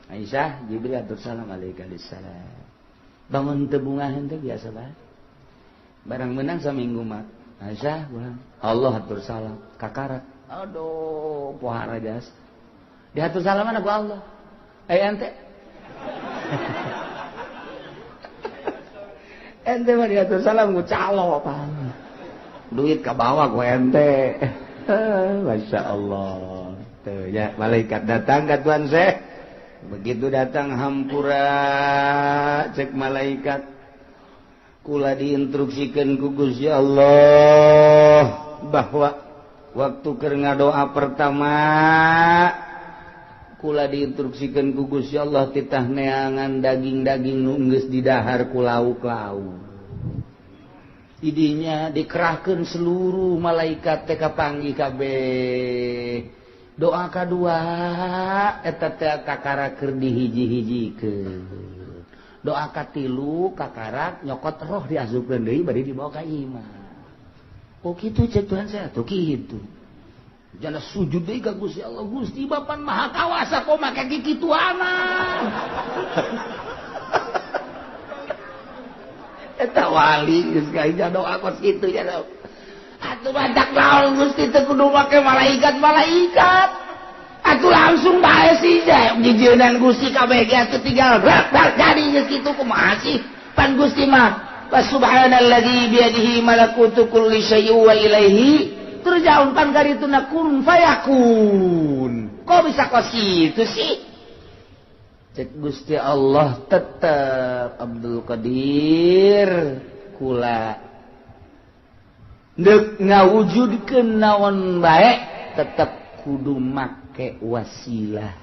Aisyah, Jibril hatur salam alaika salam. Bangun teu bungaheun teh biasa bae. Barang menang saminggu mah. Aisyah, Allah hatur salam kakarak. Aduh, pohara jas. Dihatur salaman ku Allah. Ente. Ente mah diatur salam ku calo apa. Duit ka bawah ku ente. Masya Allah. Tuh ya, malaikat datang ka Tuan Syekh. Begitu datang hampura cek malaikat. Kula diinstruksikeun ku Gusti Allah bahwa waktu keur ngadoa pertama kula diinstruksikeun ku Gusti Allah titah neangan daging-daging nu geus didahar ku lauk-lauk. Idinya dikerahkeun seluruh malaikat teh kapanggih kabeh. Doa kadua eta teh kakara keur dihiji-hijikeun. Doa katilu kakarak nyokot roh diasupkeun deui bari dibawa ka imah. Oh kitu cek Tuhan saya tuh kitu. Jana sujud deui ka Gusti Allah, Gusti Bapan Maha Kawasa kok make kikituanan. Eta wali geus ka doa kos kitu ya. Atuh badak naon Gusti teu kudu make malaikat-malaikat. Atuh langsung bae sih jijeunan Gusti kabeh ge atuh tinggal brak brak jadi geus kitu kumaha sih? Pan Gusti mah subhanalladzi biyadihi malakutu kulli syai'in wa ilaihi turja'un, pan karituna kun fayakun. Kok bisa kos kitu sih? Cek Gusti Allah tetep Abdul Qadir kula deuk ngawujudkeun naon bae tetep kudu make wasilah.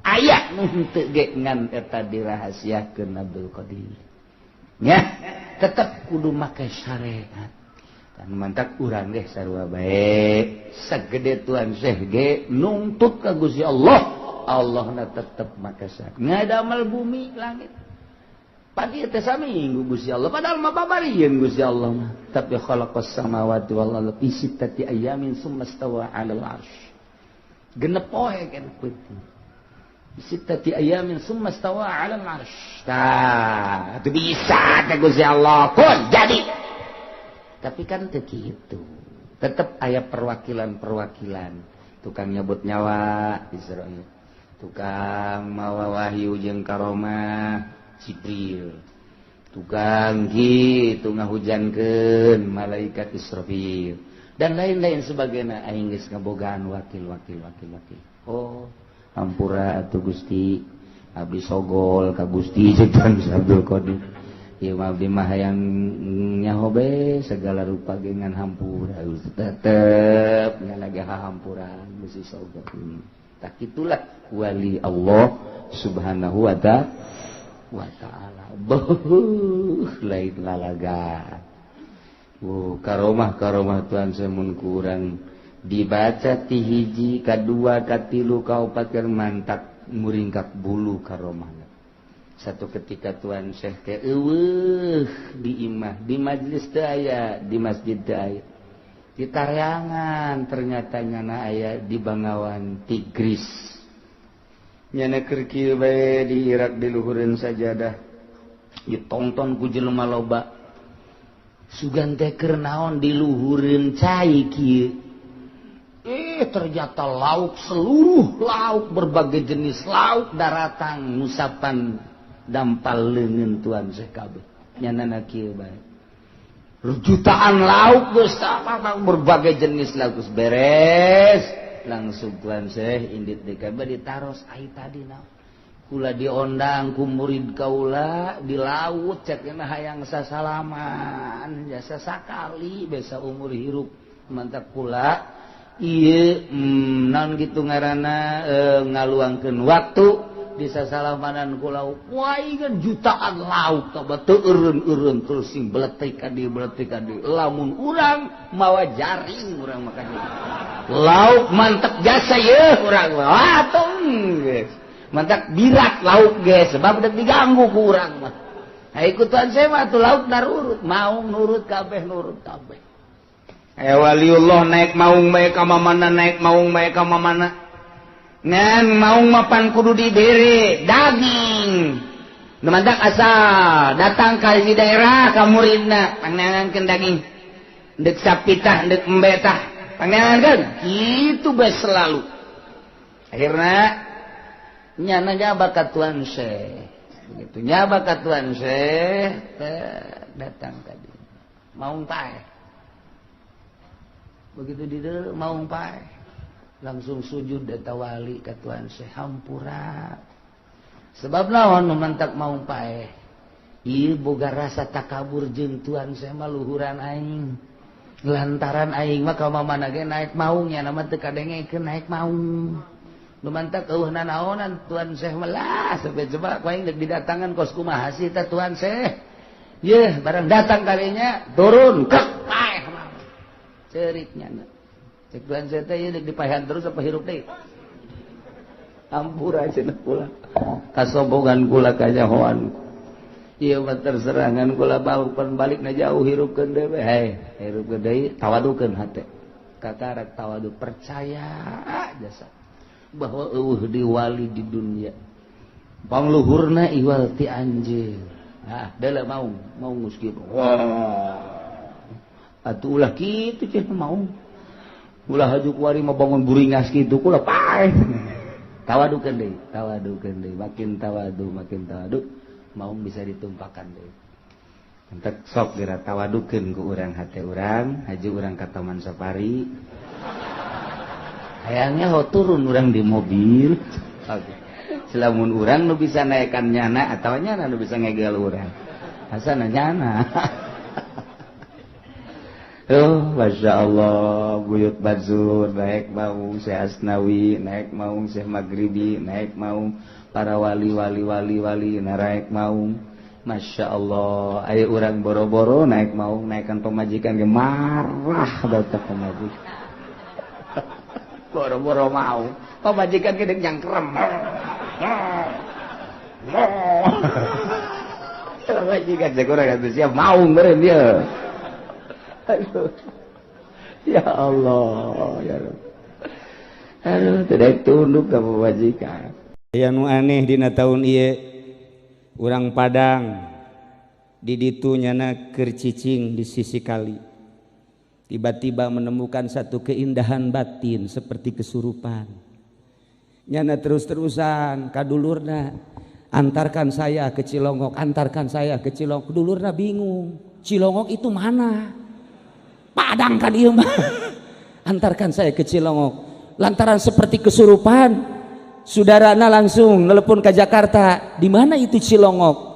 Aya nu henteu ge ngan eta dirahasiakeun Abdul Qadir. Nya tetep kudu make syariat. Dan mantak urang deh sarua bae sagede Tuan Syekh ge nungtut ka Gusti Allah. Allahna tetep make syariat. Ngadamel bumi langit. Pagi teh saminggu Gusti Allah padahal mah babarieun Gusti Allah mah. Tapi khalaqas samawati wal arda fi sittati ayamin summa stawa 'alal 'arsy. Genep poe kan peuting. Sittati ayamin summa stawa 'alal 'arsy. Tah, itu bisa teh Gusti Allah kun jadi. Tapi kan teu kitu. Tetep aya perwakilan-perwakilan. Tukang nyebut nyawa Israil. Tukang mawa wahyu jeung karomah Jibril. Tukang kitu ngahujankeun malaikat Israfil dan lain-lain sebagainya. Aing geus ngabogaan wakil wakil wakil wakil. Oh, hampura atuh Gusti, abdi sogol ka Gusti Tuan Abdul Qadir. Ieu mah abdi mah hayang nyaho be segala rupa gengan hampura, tetep nya lagi hahampuran mesti sogol. Tak itulah wali Allah Subhanahu wa ta'ala. Beuh, lain lalaga. Karomah karomah Tuhan semun kurang dibaca ti hiji kadua katilu kaopat keur mantak muringkak bulu karomah. Satu ketika Tuhan Syekh teh eueuh di imah, di majlis teu aya, di masjid teu aya. Di Taryangan ternyata nyana aya di Bangawan Tigris. Nyana keur kieu bae di Irak di luhureun sajadah. Ditonton ku jelema loba. Sugan teh keur naon diluhureun cai kieu. Ternyata lauk, seluruh lauk, berbagai jenis lauk daratang ngusapan dampal leungeun Tuan Syekh kabeh. Nyanana kieu bae. Jutaan lauk geus berbagai jenis lauk geus beres. Langsung Tuan Syekh indit deui kabeh ditaros ai tadi naon. Kula diondang ku murid kaula di laut cek hayang sasalaman jasa sakali besa umur hirup mantap kula ieu naon kitu ngaranna ngaluangkeun waktu di sasalamanan ku lauk. Wah kan jutaan lauk tah teu eureun-eureun terus sing beletik ka dieu beletik ka dieu. Lamun urang mawa jaring urang mah ka dieu. Lauk mantep jasa yeuh urang mah. Wah tong geus. Mantak birak lauk geus sebab dek diganggu ku urang mah. Ha ikutan saya mah atuh lauk narurut, mau nurut kabeh nurut kabeh. Waliullah naik maung bae ka mamana, naik maung bae ka mamana. Ngan maung mapan kudu dibere daging. Nu mantak asal datang ka hiji daerah ka muridna pangneangankeun daging. Deuk sapitah, deuk embe tah, pangneangankeun. Kitu bae selalu. Akhirna nyana nyaba ka Tuan Syekh. Begitu nyaba ka Tuan Syekh datang tadi. Maung paeh. Begitu di maung paeh langsung sujud eta wali ka Tuan Syekh hampura. Sebab naon nu mantak maung paeh? Ieu boga rasa takabur jeung Tuan Syekh mah luhuran aing. Lantaran aing mah ka mamana ge naik maung nya mah teu kadengekeun naik maung. Nu mantak eueuh nanaonan Tuan Syekh mah lah sampe coba ku aing deuk didatangan kos kumaha sih tah Tuan Syekh. Yeuh barang datang kalinya turun kek paeh mah. Ceriknya na. Cek Tuan Syekh teh ieu deuk dipaehan terus apa hirup deui? Ampura cenah kula. Kasombongan kula kanyahoan. Ieu mah terserangan kula bau pan balikna jauh hirupkeun deui we. Hei, hirupkeun deui tawadukeun hate. Katarak tawadu percaya jasa bahwa eueuh di wali di dunia. Pangluhurna iwal ti anjeun. Nah, deuleu maung, maung geus kieu. Wah. Atuh ulah kitu cenah maung. Ulah haju kuari mah bangun buringas kitu kula paeh. Tawadukeun deui, tawadukeun deui, makin tawadu, maung bisa ditumpakan deui. Entek sok geura tawadukeun ku urang hate urang, haju urang ka Taman Safari. Hayangnya ho turun urang di mobil. Oke. Selamun urang nu bisa naekan nyana atawa nyana nu bisa ngegel urang. Asana nyana. Oh, Masya Allah, Buyut Batsur naik maung, Syekh Asnawi naik maung, Syekh Maghribi naik maung, para wali wali wali wali naik maung. Masya Allah, ayo urang boro-boro naik maung, naikkan pemajikan ge marah batak pemajikan. Boro-boro mau, pemajikan ge deuk nyangkrem. Pemajikan cek urang atuh siap maung meureun ieu. Aduh. Ya Allah, ya Rabb. Aduh, tidak tunduk ka pemajikan. Aya nu aneh dina taun ieu urang Padang di ditu nyana keur cicing di sisi kali. Tiba-tiba menemukan satu keindahan batin seperti kesurupan. Nyana terus-terusan kadulurna. Antarkan saya ke Cilongok, antarkan saya ke Cilongok. Dulurna bingung, Cilongok itu mana? Padang kan ieu mah. Antarkan saya ke Cilongok. Lantaran seperti kesurupan, saudarana langsung nelpon ke Jakarta. Di mana itu Cilongok?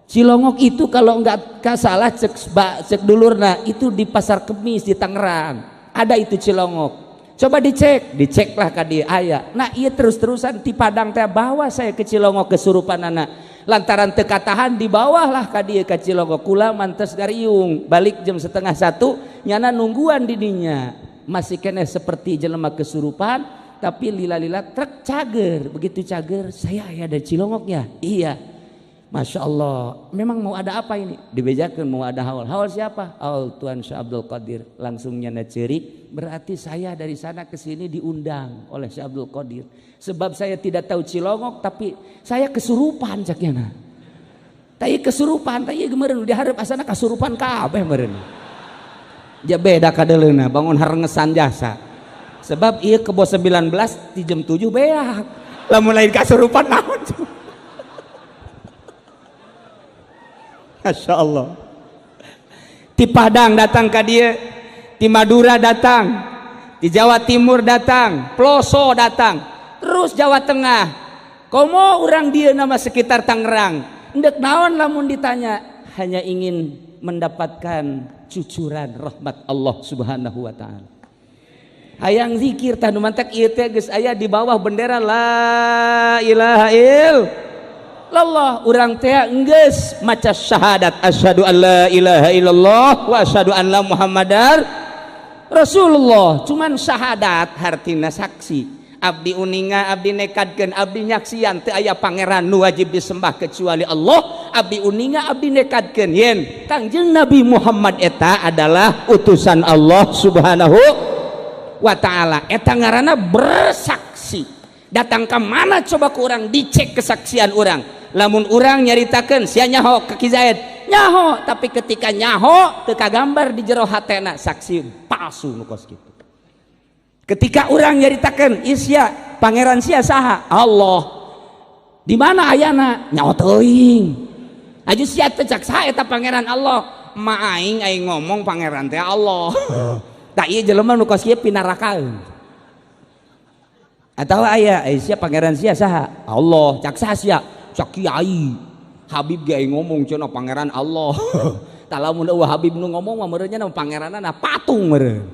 Cilongok itu kalau nggak salah cek dulurna itu di Pasar Kemis di Tangerang. Ada itu Cilongok. Coba dicek, diceklah ka dieu aya. Nah, iya terus-terusan di Padang teh bawa saya ke Cilongok kesurupan anak. Lantaran teu katahan dibawah lah ka dieu ka Cilongok. Kula mantes gariung, balik jam 12.30 nyana nungguan didinya. Masih keneh seperti jelema kesurupan, tapi lila-lila truk cager. Begitu cager, saya aya ada Cilongok ya. Iya. Masya Allah, memang mau ada apa ini? Dibejakan mau ada haul. Haul siapa? Haul Tuan Syekh Abdul Qadir. Langsung nyana cerik, berarti saya dari sana ke sini diundang oleh Syekh Abdul Qadir. Sebab saya tidak tahu Cilongok, tapi saya kesurupan cak nyana. Tapi kesurupan, tapi meureun diharap asana kasurupan kabeh meureun. Ja beda kadeleuna, bangun harengesan jasa. Sebab ieu kebo 19 di jam 7 beak. Lamun lain kasurupan naon? Masya Allah. Di Padang datang ke dia, di Madura datang, di Jawa Timur datang, Ploso datang, terus Jawa Tengah. Komo orang dia nama sekitar Tangerang. Ndek naon lamun ditanya, hanya ingin mendapatkan cucuran rahmat Allah Subhanahu wa taala. Hayang zikir tah nu mantak ieu teh geus aya di bawah bendera la ilaha illallah. Urang teh geus maca syahadat asyhadu an la ilaha illallah wa asyhadu anna muhammadar rasulullah. Cuman syahadat hartina saksi. Abdi uninga, abdi nekadkeun, abdi nyaksian teu aya pangeran nu wajib disembah kecuali Allah. Abdi uninga, abdi nekadkeun yen Kangjeng Nabi Muhammad eta adalah utusan Allah Subhanahu wa taala. Eta ngaranna bersaksi. Datang ke mana coba ku urang dicek kesaksian urang. Lamun urang nyaritakeun sia nyaho ka Ki Zaid, nyaho, tapi ketika nyaho teu kagambar di jero hatena saksi palsu nu kos kitu. Ketika urang nyaritakeun isya pangeran sia saha? Allah. Di mana ayana? Nyaho teuing. Aju sia teh cak saha eta pangeran Allah? Ma aing aing ngomong pangeran teh Allah. Tah ieu jelema nu kos kieu pinarakaeun. Atau aya sia pangeran sia saha? Allah. Cak saha sia? Cak kiai. Habib ge aing ngomong cenah pangeran Allah. Tah lamun eueuh Habib nu ngomong mah meureun nya pangeranna patung meureun.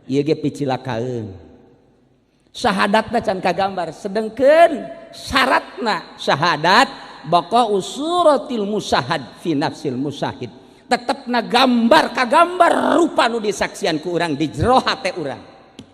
Ieu ge picilakaeun. Syahadatna can kagambar, sedengkeun syaratna syahadat baqa usuratil musahad fi nafsil musahid. Tetepna gambar kagambar rupa nu disaksian ku urang di jero hate urang.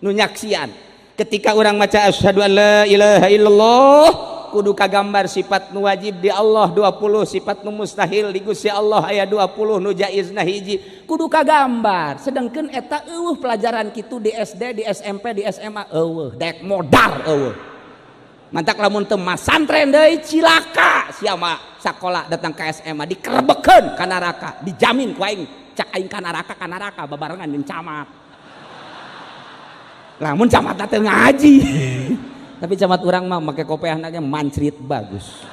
Nu nyaksian. Ketika urang maca asyhadu an la ilaha illallah kudu kagambar sifat nu wajib di Allah 20, sifat nu mustahil di Gusti Allah aya 20, nu jaizna hiji, kudu kagambar. Sedengkeun eta eueuh pelajaran kitu di SD, di SMP, di SMA eueuh, dek modar eueuh. Mantak lamun teu masantren deui cilaka sia mah sakola datang ke SMA dikerebekeun ka neraka, dijamin ku aing cak aing ka neraka babarengan jeung camat. Lamun camat teh ngaji. Tapi camat urang mah make kopeahna ge mancrit bagus.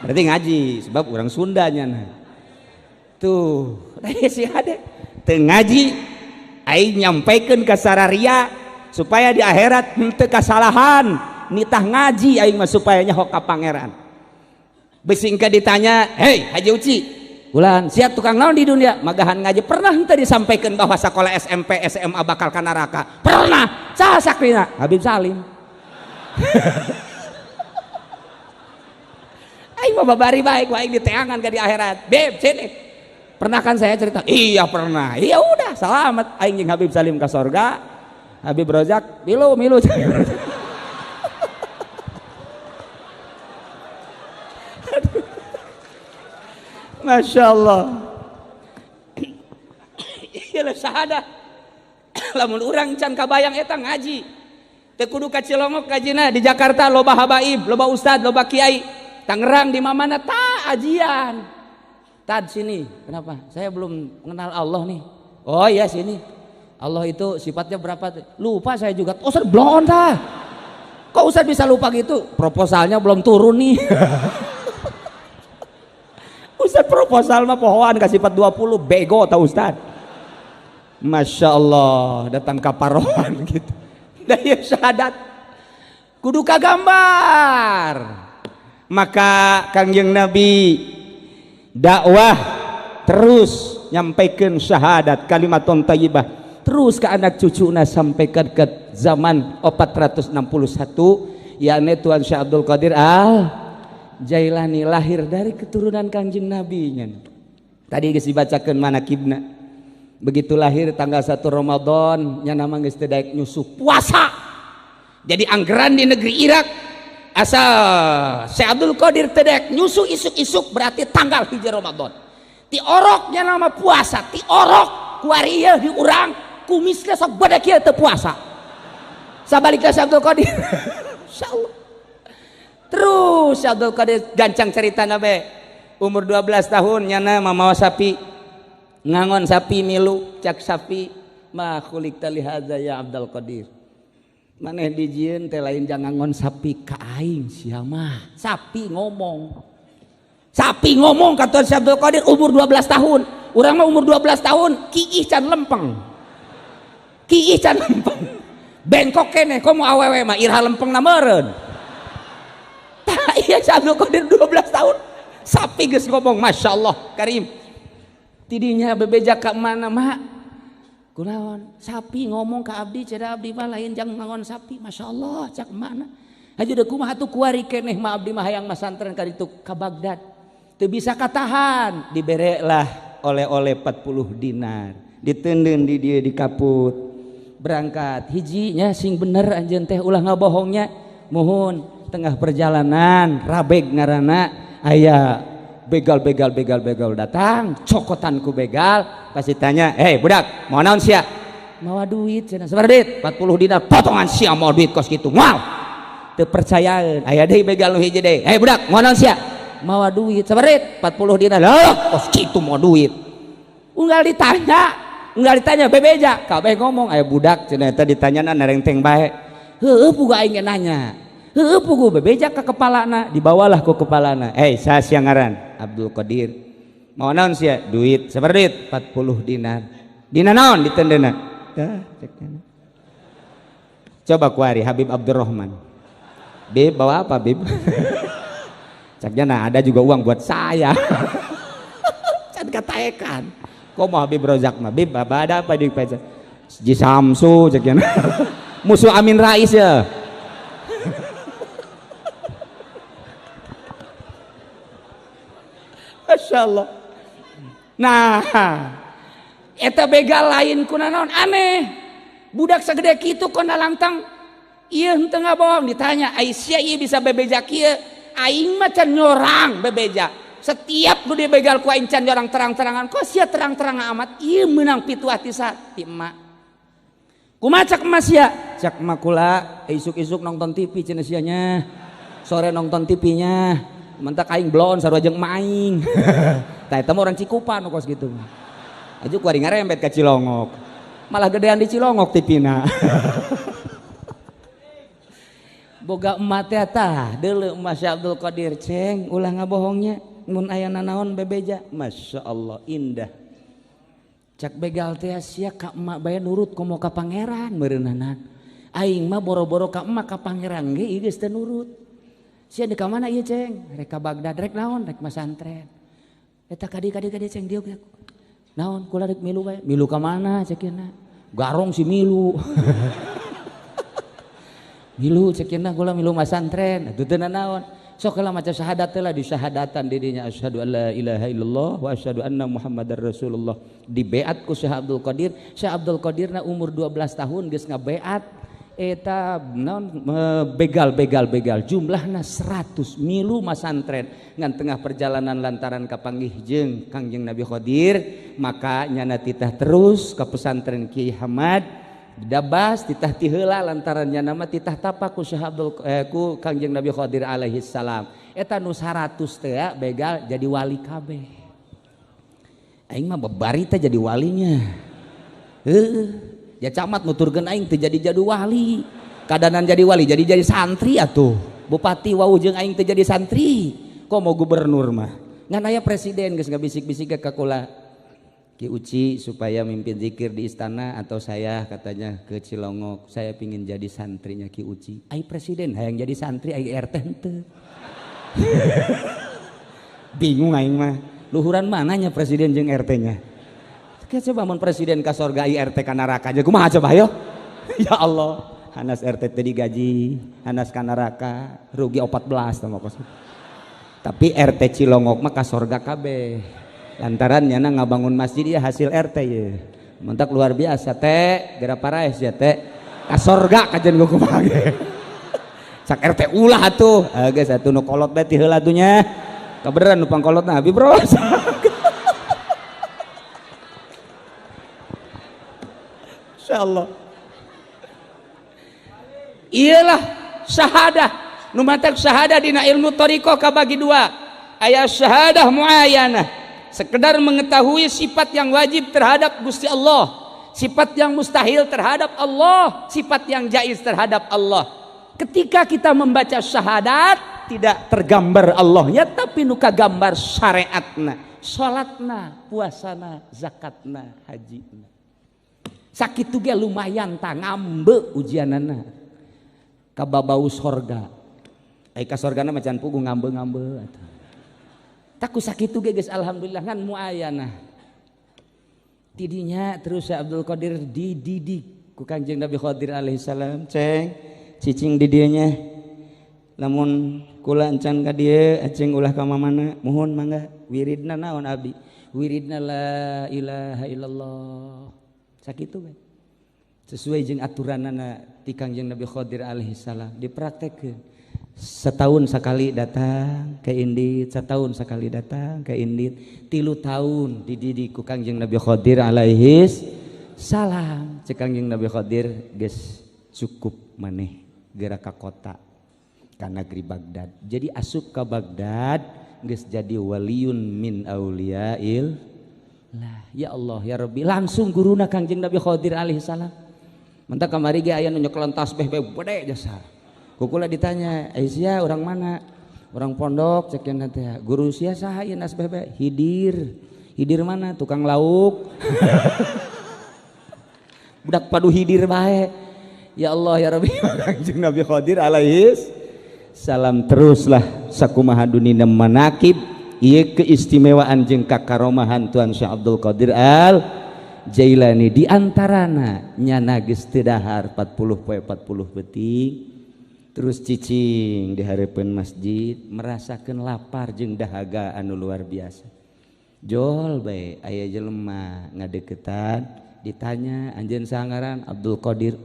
Berarti ngaji sebab urang Sundanya nah. Tuh, si ade teu ngaji aing nyampaikeun ka sararia supaya di akhirat henteu kasalahan. Nitah ngaji aing mah supaya nyaho ka pangeran. Bisi engke ditanya, "Hei Haji Uci, bulan siap tukang naon di dunia?" Magahan ngaji. Pernah henteu disampaikan bahwa sekolah SMP, SMA bakal ka neraka? Pernah. Saha sakrina? Habib Salim. Aing mah babari baik, aing diteangan ke di akhirat. Beb, sini. Pernah kan saya cerita? Iya pernah. Iya udah, selamat. Aing jeung Habib Salim ke sorga. Habib Rozak, milu milu. Masya Allah. Iyalah syahadah. Lamun urang can kabayang eta ngaji. Teu kudu ka Cilongok ngajina di Jakarta loba habaib, loba ustad, loba kiai. Tangerang di mana ta ajian. Tad sini. Kenapa? Saya belum mengenal Allah nih. Oh iya sini. Allah itu sifatnya berapa? Lupa saya juga. Oh, Ustaz blon tah. Kok Ustaz bisa lupa gitu? Proposalnya belum turun nih. Ustad proposal mah pohoan kasih 420 bego tau Ustad. Masya Allah datang kaparohan gitu. Da ieu syahadat kudu kagambar. Maka Kangjeng Nabi dakwah terus nyampaikan syahadat kalimatun thayyibah terus ke anak cucuna sampai ke zaman 461 yakni Tuan Syekh Abdul Qadir Al Jailani lahir dari keturunan Kangjeng Nabi nya. Tadi geus dibacakeun manakibna. Begitu lahir tanggal 1 Ramadan nya nama geus teu daek nyusuh puasa. Jadi anggaran di negeri Irak asal Syekh Abdul Qadir teu daek nyusuh isuk-isuk berarti tanggal 1 Ramadan. Ti oroknya nama puasa, ti orok kuari ieu di urang kumisna sok bade kieu teu puasa. Sabalikna Syekh Abdul Qadir. Insyaallah. Terus Syekh Abdul Qadir gancang cerita nabe. Umur 12 tahun nyana mamawa sapi. Ngangon sapi milu cak sapi ma khuliqta li hadza ya Abdul Qadir. Maneh dijieun teh lain jang ngangon sapi ka aing sia mah. Sapi ngomong. Sapi ngomong kata Syekh Abdul Qadir umur 12 tahun. Urang mah umur 12 tahun kiih can lempeng. Kiih can lempeng. Bengkok keneh komo awewe mah iraha lempeng na meureun. Tah ieu Syekh Abdul Qadir 12 tahun. Sapi geus ngomong Masya Allah Karim. Tidinya bebeja ka mana mak? Kunaon? Sapi ngomong ka abdi cenah abdi mah lain jang ngangon sapi. Masya Allah cak mana? Haji deui kumaha atuh kuari keneh mah abdi mah hayang masantren ka ditu ka Baghdad. Teu bisa katahan, diberelah oleh-oleh 40 dinar. Diteundeun di dieu di kaput. Berangkat hijinya sing bener anjeun teh ulah ngabohongnya. Muhun tengah perjalanan rabeg ngaranna aya begal begal begal begal datang cokotan ku begal pasti tanya, "Hei budak, mau naon sia?" "Mawa duit cenah." "Sabaraha duit?" 40 dinar. "Potongan sia mau duit kos kitu." Moal. Teu percayaan. Aya deui begal nu hiji deui. "Hei budak, mau naon sia?" "Mawa duit." "Sabaraha duit?" 40 dinar. "Lah, kos kitu mau duit." Unggal ditanya bebeja, kabeh ngomong aya budak cenah eta ditanyana narengteng bae. Heueuh pugu aing ge nanya. Heueuh pugu bebeja ka kepalana, dibawalah ku kepalana. "Hei, saha sia ngaran?" "Abdul Qadir." "Mau naon sia?" "Duit." "Sabaraha duit?" 40 dinar. "Dina naon ditendeuna?" Tah, cek. Coba kuari Habib Abdurrahman. "Bib, bawa apa, Bib?" Caknya, nah ada juga uang buat saya. Can kataekan. Kok mau Habib Rozak mah? "Bib, apa ada apa di pajak?" Ji Samsu caknya. Musuh Amin Rais ya. Masya Allah. Nah, eta begal lain kuna naon aneh. Budak segede kitu kona langtang ieu henteu ngabohong ditanya, "Ai sia ieu bisa bebeja kieu?" "Aing mah can nyorang bebeja. Setiap nu dibegal ku aing can nyorang terang-terangan. Kok sia terang-terangan amat? Ieu meunang pituah ti sa ti emak." "Kumaha cak emak sia?" "Cak emak kula isuk-isuk nonton TV cenah sia nya. Sore nonton TV-nya. Mentak aing blon sarua jeung emak aing." Tah eta mah orang Cikupa nu kos kitu. Aju kuari ngarembet ka Cilongok. Malah gedean di Cilongok TV-na. Boga emak teh tah deuleu emak Syekh Abdul Qadir ceng ulah ngabohongnya mun aya nanaon bebeja. Masya Allah indah. Cak begal teh sia ka emak bae nurut komo ka pangeran meureunana. Aing mah boro-boro ka emak ka pangeran ge ieu geus teu nurut. Sia di ka mana ieu ceng? Rek ka Baghdad rek naon? Rek masantren. Eta kadi-kadi ceng dieu naon kula rek milu bae. Milu ka mana cek yeuna? Garong si milu. Milu cek yeuna kula milu masantren. Atuh teu naon. Sok heula maca syahadat teh lah disyahadatan di dinya asyhadu alla ilaha illallah wa asyhadu anna muhammadar rasulullah. Dibeat ku Syekh Abdul Qadir. Syekh Abdul Qadirna umur 12 tahun geus ngabeat eta naon begal begal begal jumlahna 100 milu masantren ngan tengah perjalanan lantaran kapanggih jeung Kangjeng Nabi Khadir maka nyana titah terus ka pesantren Kiai Hamad dabas titah ti heula lantaran nyana mah titah tapa ku Syekh Abdul ku Kangjeng Nabi Khadir alaihi salam eta nu 100 teh begal jadi wali kabeh. Aing mah babari teh jadi walinya. Heuh. Ya camat nuturkeun aing teu jadi jadi wali. Kadanan jadi wali jadi santri atuh. Bupati wau jeung aing teu jadi santri. Kok mau gubernur mah. Ngan aya presiden geus ngabisik-bisik ka kula. Ki Uci supaya mimpin zikir di istana atau saya katanya ke Cilongok, saya pingin jadi santrinya Ki Uci. Ai presiden hayang jadi santri ai RT henteu. Bingung aing mah. Luhuran mananya presiden jeung RT-nya? Coba mun presiden ka sorga ai RT ka neraka aja kumaha coba ayo? Ya Allah, hanas RT teh digaji, hanas ka neraka rugi 14 tah kos. Tapi RT Cilongok mah ka sorga kabeh. Lantaran nyana ngabangun masjid ya hasil RT ya. Mentak luar biasa teh, geura paraes ya teh. Ka sorga kajen gua kumaha ge. Sak RT ulah atuh. Geus atuh nu kolot bae ti heula atuh nya. Kabeneran nu pangkolotna abi bro. Insyaallah. Iyalah syahadah. Nu matak syahadah dina ilmu thariqah kabagi dua. Aya syahadah muayyanah, sekedar mengetahui sifat yang wajib terhadap Gusti Allah, sifat yang mustahil terhadap Allah, sifat yang jaiz terhadap Allah. Ketika kita membaca syahadat tidak tergambar Allahnya, tapi nu kagambar syariatna, salatna, puasana, zakatna, hajina. Sakitu ge lumayan ta ngambe ujianana. Kababau sorga. Ai ka sorgana mah can puguh ngambe-ngambe atuh. Taku sakitu ge geus alhamdulillah ngan muayanah. Tidinya terus Syekh Abdul Qadir dididik ku Kanjeng Nabi Khadir alaihi salam, ceng cicing di dieu nya. Lamun kula encan ka dieu aceng ulah ka mamana, muhun mangga wiridna naon abdi? Wiridna la ilaha illallah. Sakitu we. Sesuai jeung aturanana ti Kanjeng Nabi Khadir alaihi salam dipraktekkeun. Setahun sekali datang ke Indit, setahun sekali datang ke Indit, 3 tahun dididik ku Kangjeng Nabi Khadir alaihi salam. Cek Kangjeng Nabi Khadir geus cukup maneh geura ka kota ka negeri Baghdad. Jadi asup ka Baghdad geus jadi waliyun min auliyail lah. Ya Allah ya Rabbi, langsung guruna Kangjeng Nabi Khadir alaihi salam. Mentak kamari ge aya nu nyekelan tasbih bae gede jasa. Kukula ditanya, "Aisyah orang mana?" "Orang pondok," cek cenah teh. "Guru sia saha ieu nasbeh bae?" "Hidir." "Hidir mana?" "Tukang lauk." Budak padu hidir bae. Ya Allah ya Rabbi, Kangjeng Nabi Khadir alaihi salam teruslah sakumaha dunina manakib ieu keistimewaan jeung kakaromahan Tuan Syekh Abdul Qadir Al Jailani. Di antarana nyana geus teu dahar 40 poe 40 peuting. Terus cicing di hareupeun masjid merasakeun lapar jeung dahaga anu luar biasa. Jol bae aya jelema ngadeukeutan ditanya anjeun sangaran Abdul Qadir.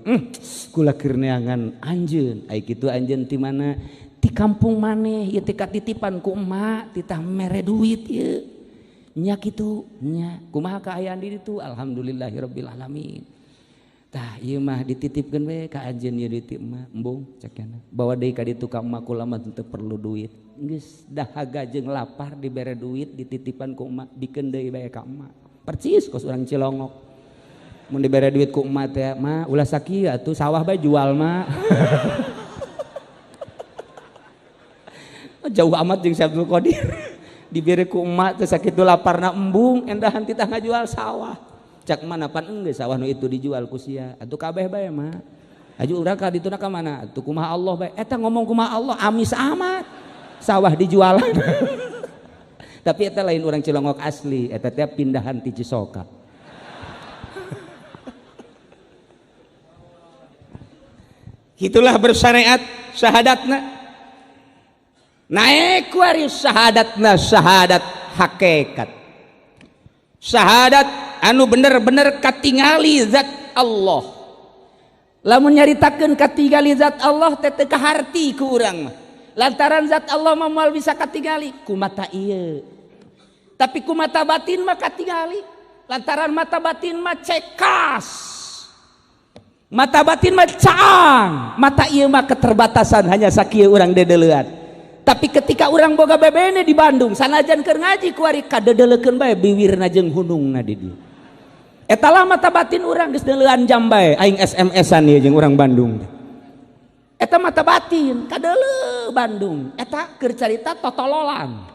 Kula keur neangan anjeun. Ai kitu anjeun ti mana? Ti kampung maneh ieu teh katitipan ku emak titah mere duit ieu. Nya kitu nya kumaha kaayaan di ditu? Alhamdulillahirabbil alamin. Tah ieu mah dititipkeun we ka anjeun ieu duit emak embung cek cenah. Bawa deui ka ditu ka emak kula mah teu perlu duit. Geus dahaga jeung lapar dibere duit dititipan ku emak bikeun deui bae ka emak. Percis kos urang Cilongok. Mun dibere duit ku emak teh mah ulah sakieu atuh sawah bae jual mah. Jauh amat jeung Syekh Abdul Qadir. Dibere ku emak teh sakitu laparna embung endahan titah ngajual sawah. Cak mana pan enggeus sawah nu itu dijual ku sia atuh kabeh bae mah. Aju urang ka dituna ka mana? Atuh kumaha Allah bae. Eta ngomong kumaha Allah amis amat. Sawah dijualan. Tapi eta lain urang Cilongok asli, eta teh pindahan ti Cisoka. Itulah bersyariat syahadatna. Naik kuari syahadatna syahadat hakikat. Syahadat anu bener-bener katingali zat Allah. Lamun nyaritakeun katingali zat Allah teh teu kaharti ku urang mah. Lantaran zat Allah mah moal bisa katingali ku mata ieu. Tapi ku mata batin mah katingali. Lantaran mata batin mah cekas. Mata batin mah caang. Mata ieu mah keterbatasan hanya sakieu urang dedeleuan. Tapi ketika urang boga bebene di Bandung sanajan keur ngaji kuari kadedeleukeun bae biwirna jeung hunungna di dieu. Eta lah mata batin urang geus deuleuan jam bae aing SMS-an ieu jeung urang Bandung. Eta mata batin kadeuleu Bandung. Eta keur carita totololan.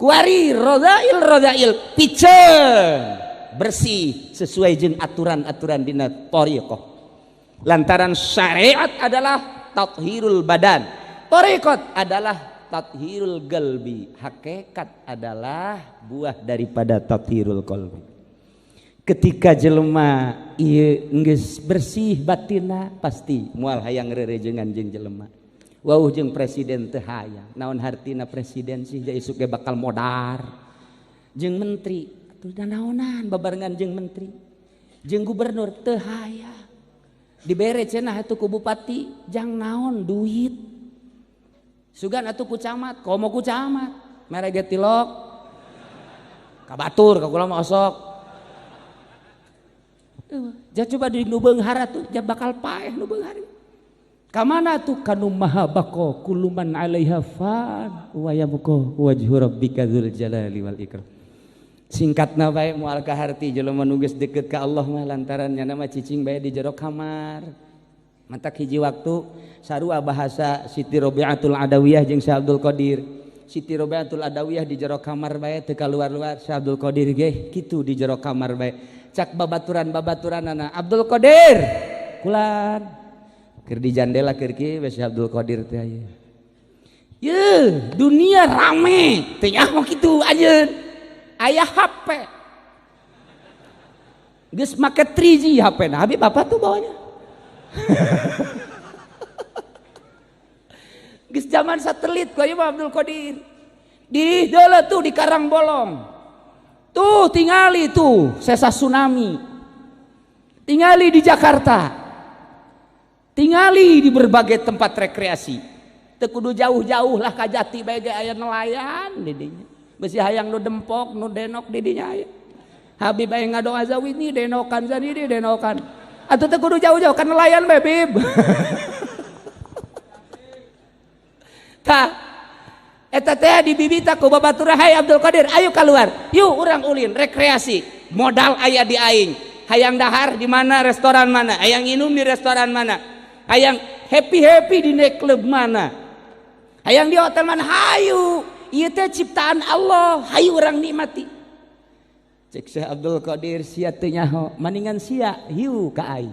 Kuari rodail rodail piceun bersih sesuai jeung aturan-aturan dina thariqah. Lantaran syariat adalah tathirul badan, thariqat adalah tathirul qalbi, hakikat adalah buah daripada tathirul qalbi. Ketika jelema ieu geus bersih batinna pasti moal hayang rerejengan jeung jelema. Wauh jeung presiden teu hayang. Naon hartina presiden sih ja isuk ge bakal modar. Jeung menteri atuh da naonan babarengan jeung menteri. Jeung gubernur teu hayang. Dibere cenah atuh ku bupati jang naon duit. Sugan atuh ku camat, komo ku camat. Mere ge tilok. Ka batur ka kula mah osok. Ja coba di nu beunghar atuh ja bakal paeh nu beunghar. Kamana tuh kanu maha bako kuluman alaiha fan wa yabqa wajhu rabbika dzul jalali wal ikram. Singkatna bae moal kaharti jelema nu geus deket ka Allah mah lantaran nya mah cicing bae di jero kamar. Mantak hiji waktu sarua bahasa Siti Robiatul Adawiyah jeung Syekh Abdul Qadir. Siti Robiatul Adawiyah di jero kamar bae teu kaluar-luar, Syekh Abdul Qadir ge kitu di jero kamar bae. Cak babaturan-babaturanana Abdul Qadir kulan keur di jandela keur kieu we Syekh Abdul Qadir teh aya. Yeuh, dunia rame teh nyaho kitu anjeun. Aya HP. Geus make 3G HP na Habib apa tuh bawanya? Geus zaman satelit ku ieu mah Abdul Qadir. Di deuleu tuh di Karangbolong. Tuh tingali tuh sesa tsunami. Tingali di Jakarta. Tingali di berbagai tempat rekreasi. Teu kudu jauh-jauh lah ka Jati bae ge aya nelayan di dinya. Besi hayang nu dempok, nu denok di dinya aya. Habib bae ngadoa zawini denokan zanini denokan. Atuh teu kudu jauh-jauh ka nelayan bae Bib. Tah eta teh dibibita ku babatur hai Abdul Qadir, ayo keluar. Yuk urang ulin rekreasi. Modal aya di aing. Hayang dahar di mana, restoran mana, hayang minum di restoran mana, hayang happy-happy di nightclub mana, hayang di hotel mana, hayu. Ieu teh ciptaan Allah, hayu urang nikmati. Cek Syekh Abdul Qadir sia teu nyaho, maningan sia hiu ka aing.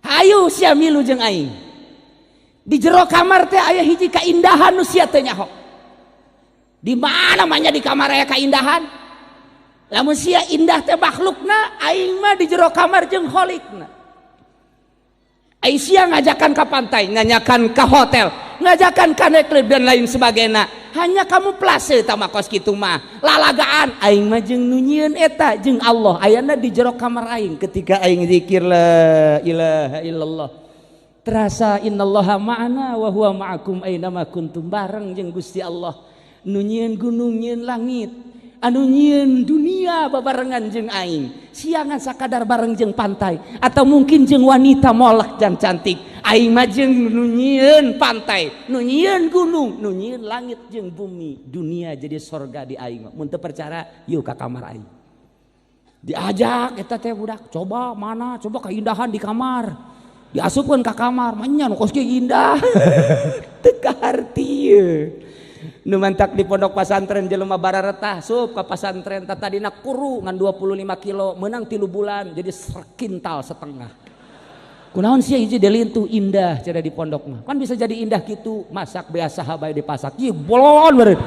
Hayu sia milu jeung aing. Di jero kamar teh aya hiji kaindahan nu sia teu nyaho. Di mana mah nya di kamar aya kaindahan? Lamun sia indah teh makhlukna, aing mah di jero kamar jeung kholikna. Ai sia ngajakan ka pantai, ngajakan ka hotel, ngajakan ka nightclub dan lain sebagainya. Hanya kamu plase tama kos kitu mah. Lalagaan aing mah jeung nu nyieun eta jeung Allah ayana di jero kamar aing ketika aing zikir la ilaha illallah. Terasa innallaha ma'ana wa huwa ma'akum aina ma kuntum, bareng jeung Gusti Allah. Nu nyieun gunung, nyieun langit, anu nyieun dunia babarengan jeung aing. Siangan sakadar bareng jeung pantai atau mungkin jeung wanita molek dan cantik. Aing mah jeung nu nyieun pantai, nu nyieun gunung, nu nyieun langit jeung bumi. Dunia jadi sorga di aing mah. Mun teu percaya, yuk ka kamar aing. Diajak eta teh budak, coba mana, coba keindahan di kamar. Diasupkeun ka kamar, manya nu kos kieu indah. Teu kaharti ieu. Nu mantak di pondok pasantren jelema bararetah sup ka pasantren tadina kuru ngan 25 kilo menang 3 bulan jadi sekintal setengah. Kunaon sia hiji delintuh indah cenah di pondok mah. Kan bisa jadi indah kitu, masak biasa bae dipasak. Ih bolon beureun.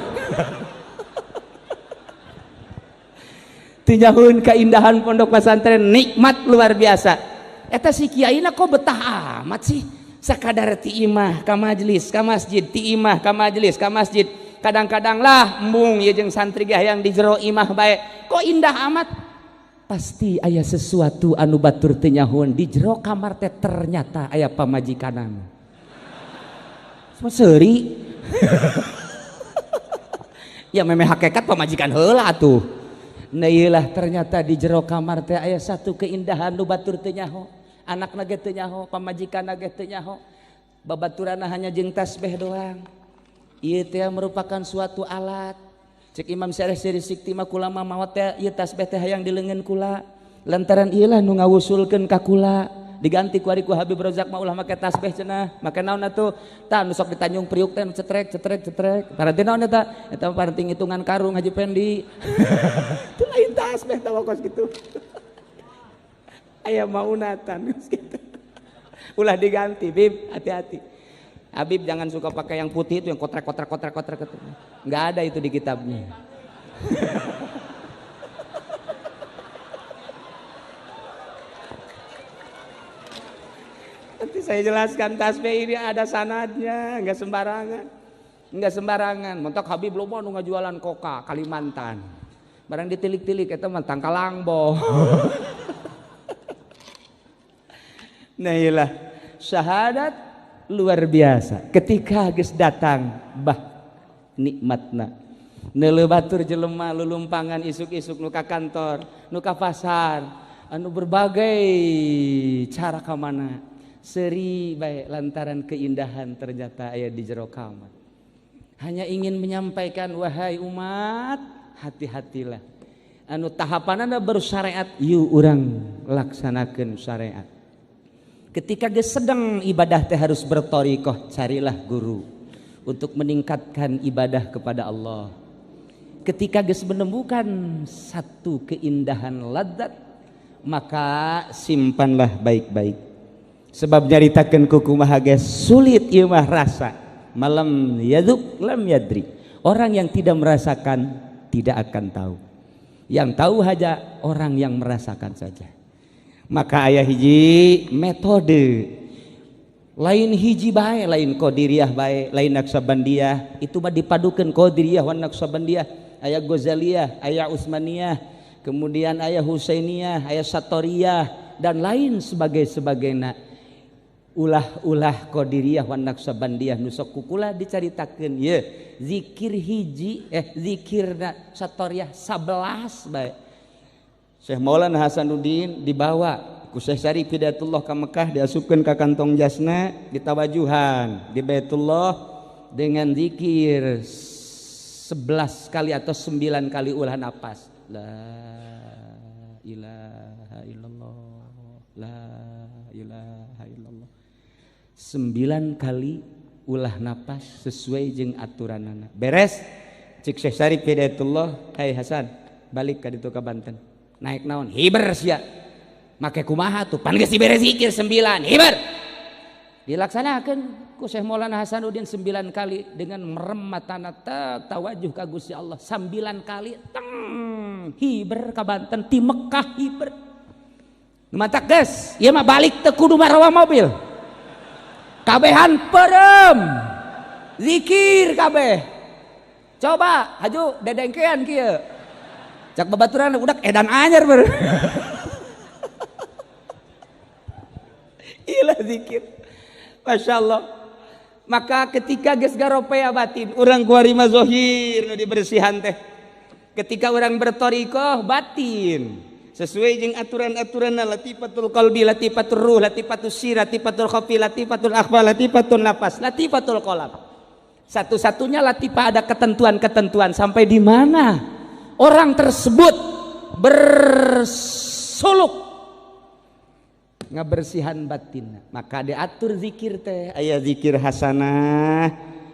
Tinjahun keindahan pondok pesantren nikmat luar biasa. Eta si kiaina kok betah amat sih. Sakadar ti imah ka majelis, ka masjid, ti imah ka majelis, ka masjid. Kadang-kadang lah embung ieu jeung santri ge hayang di jero imah bae. Kok indah amat? Pasti aya sesuatu anu batur teu nyahoan di jero kamar teh ternyata aya pamajikanana. Seuri. Ya memeh hakikat pamajikan heula atuh. Nah ieulah ternyata di jero kamar teh aya satu keindahan nu batur teu nyaho. Anakna ge teu nyaho, pamajikanna ge teu nyaho. Babaturanna hanya jeung tasbih doang. Ieu teh merupakan suatu alat. Cek Imam Syarif Siri Sikti mah kula mah maot teh ieu tasbih teh hayang di leungeun kula. Lantaran ieu lah nu ngawusulkeun ka kula. Diganti ku ari ku Habib Rozak mah ulah make tasbih cenah. Make naon atuh? Tah nu sok di Tanjung Priuk teh nu cetrek cetrek cetrek. Paranti naon eta? Eta paranti ngitungan karung Haji Pendi. Itu lain tasbih tah kos kitu. Aya maunatan gitu. Ulah diganti, Bib, hati-hati. Habib jangan suka pakai yang putih itu yang kotrek kotrek kotrek kotrek. Enggak ada itu di kitabnya. Nanti saya jelaskan tasbih ini ada sanadnya, enggak sembarangan. Enggak sembarangan. Mentok Habib loba nu ngajualan koka Kalimantan. Barang ditilik-tilik eta mah tangkalangbo. Nah iyalah, syahadat luar biasa. Ketika geus datang bah nikmatna. Neuleuh batur jelema lulumpangan isuk-isuk nu ka kantor, nu ka pasar, anu berbagai cara ka mana. Seri bae lantaran keindahan ternyata aya di jero kamar. Hanya ingin menyampaikan wahai umat, hati-hatilah. Anu tahapanana baru syariat, yuk urang laksanakeun syariat. Ketika geus sedang ibadah teh harus berthariqah, carilah guru untuk meningkatkan ibadah kepada Allah. Ketika geus menemukan satu keindahan ladzat, maka simpanlah baik-baik. Sebab nyaritakeun ku kumaha ge sulit ieu mah rasa. Malam yadzuk lam yadri. Orang yang tidak merasakan tidak akan tahu. Yang tahu hanya orang yang merasakan saja. Maka aya hiji metode lain hiji bae, lain qadiriyah bae, lain naqsabandiyah, itu mah dipadukeun qadiriyah wan naqsabandiyah, aya Ghazaliyah, aya Utsmaniyah, kemudian aya Husainiyah, aya Satoriyah dan lain sebagainya. Ulah-ulah qadiriyah wan naqsabandiyah nu sok kukula dicaritakeun ye zikir hiji zikirna Satoriyah 11 bae. Syekh Maulana Hasanuddin dibawa ku Syekh Syarif Hidayatullah ka Mekah, diasupkeun ka kantong jasna, ditawajuhan di Baitullah dengan zikir 11 kali atau 9 kali ulah napas. La ilaha illallah, la ilaha illallah. 9 kali ulah napas sesuai jeung aturanana. Beres cik Syekh Syarif Hidayatullah, "Hai Hasan, balik ka ditu ka Banten." Naik naon hiber sia make kumaha tuh pan geus dibere zikir 9 hiber dilaksanakeun ku Syekh Maulana Hasanuddin 9 kali dengan merem matana tawajuh ka Gusti Allah 9 kali teng hiber ka Banten ti Mekah hiber nu matak geus ieu mah balik teu kudu marawa mobil kabehan perem zikir kabeh coba haju dedengkean kieu cak babaturan udah edan anyar ber. Ilah zikir. Masya Allah. Maka ketika geus garopea batin, urang kuari mah zohir nu dibersihan teh. Ketika urang berthariqah batin sesuai jeung aturan-aturanna latifatul qalbi, latifatul ruh, latifatul sir, latifatul khafi, latifatul akhfa, latifatul nafas, latifatul qalb. Satu-satunya latifah ada ketentuan-ketentuan sampai di mana orang tersebut bersuluk ngabersihan batin. Maka diatur zikir teh, aya zikir hasanah,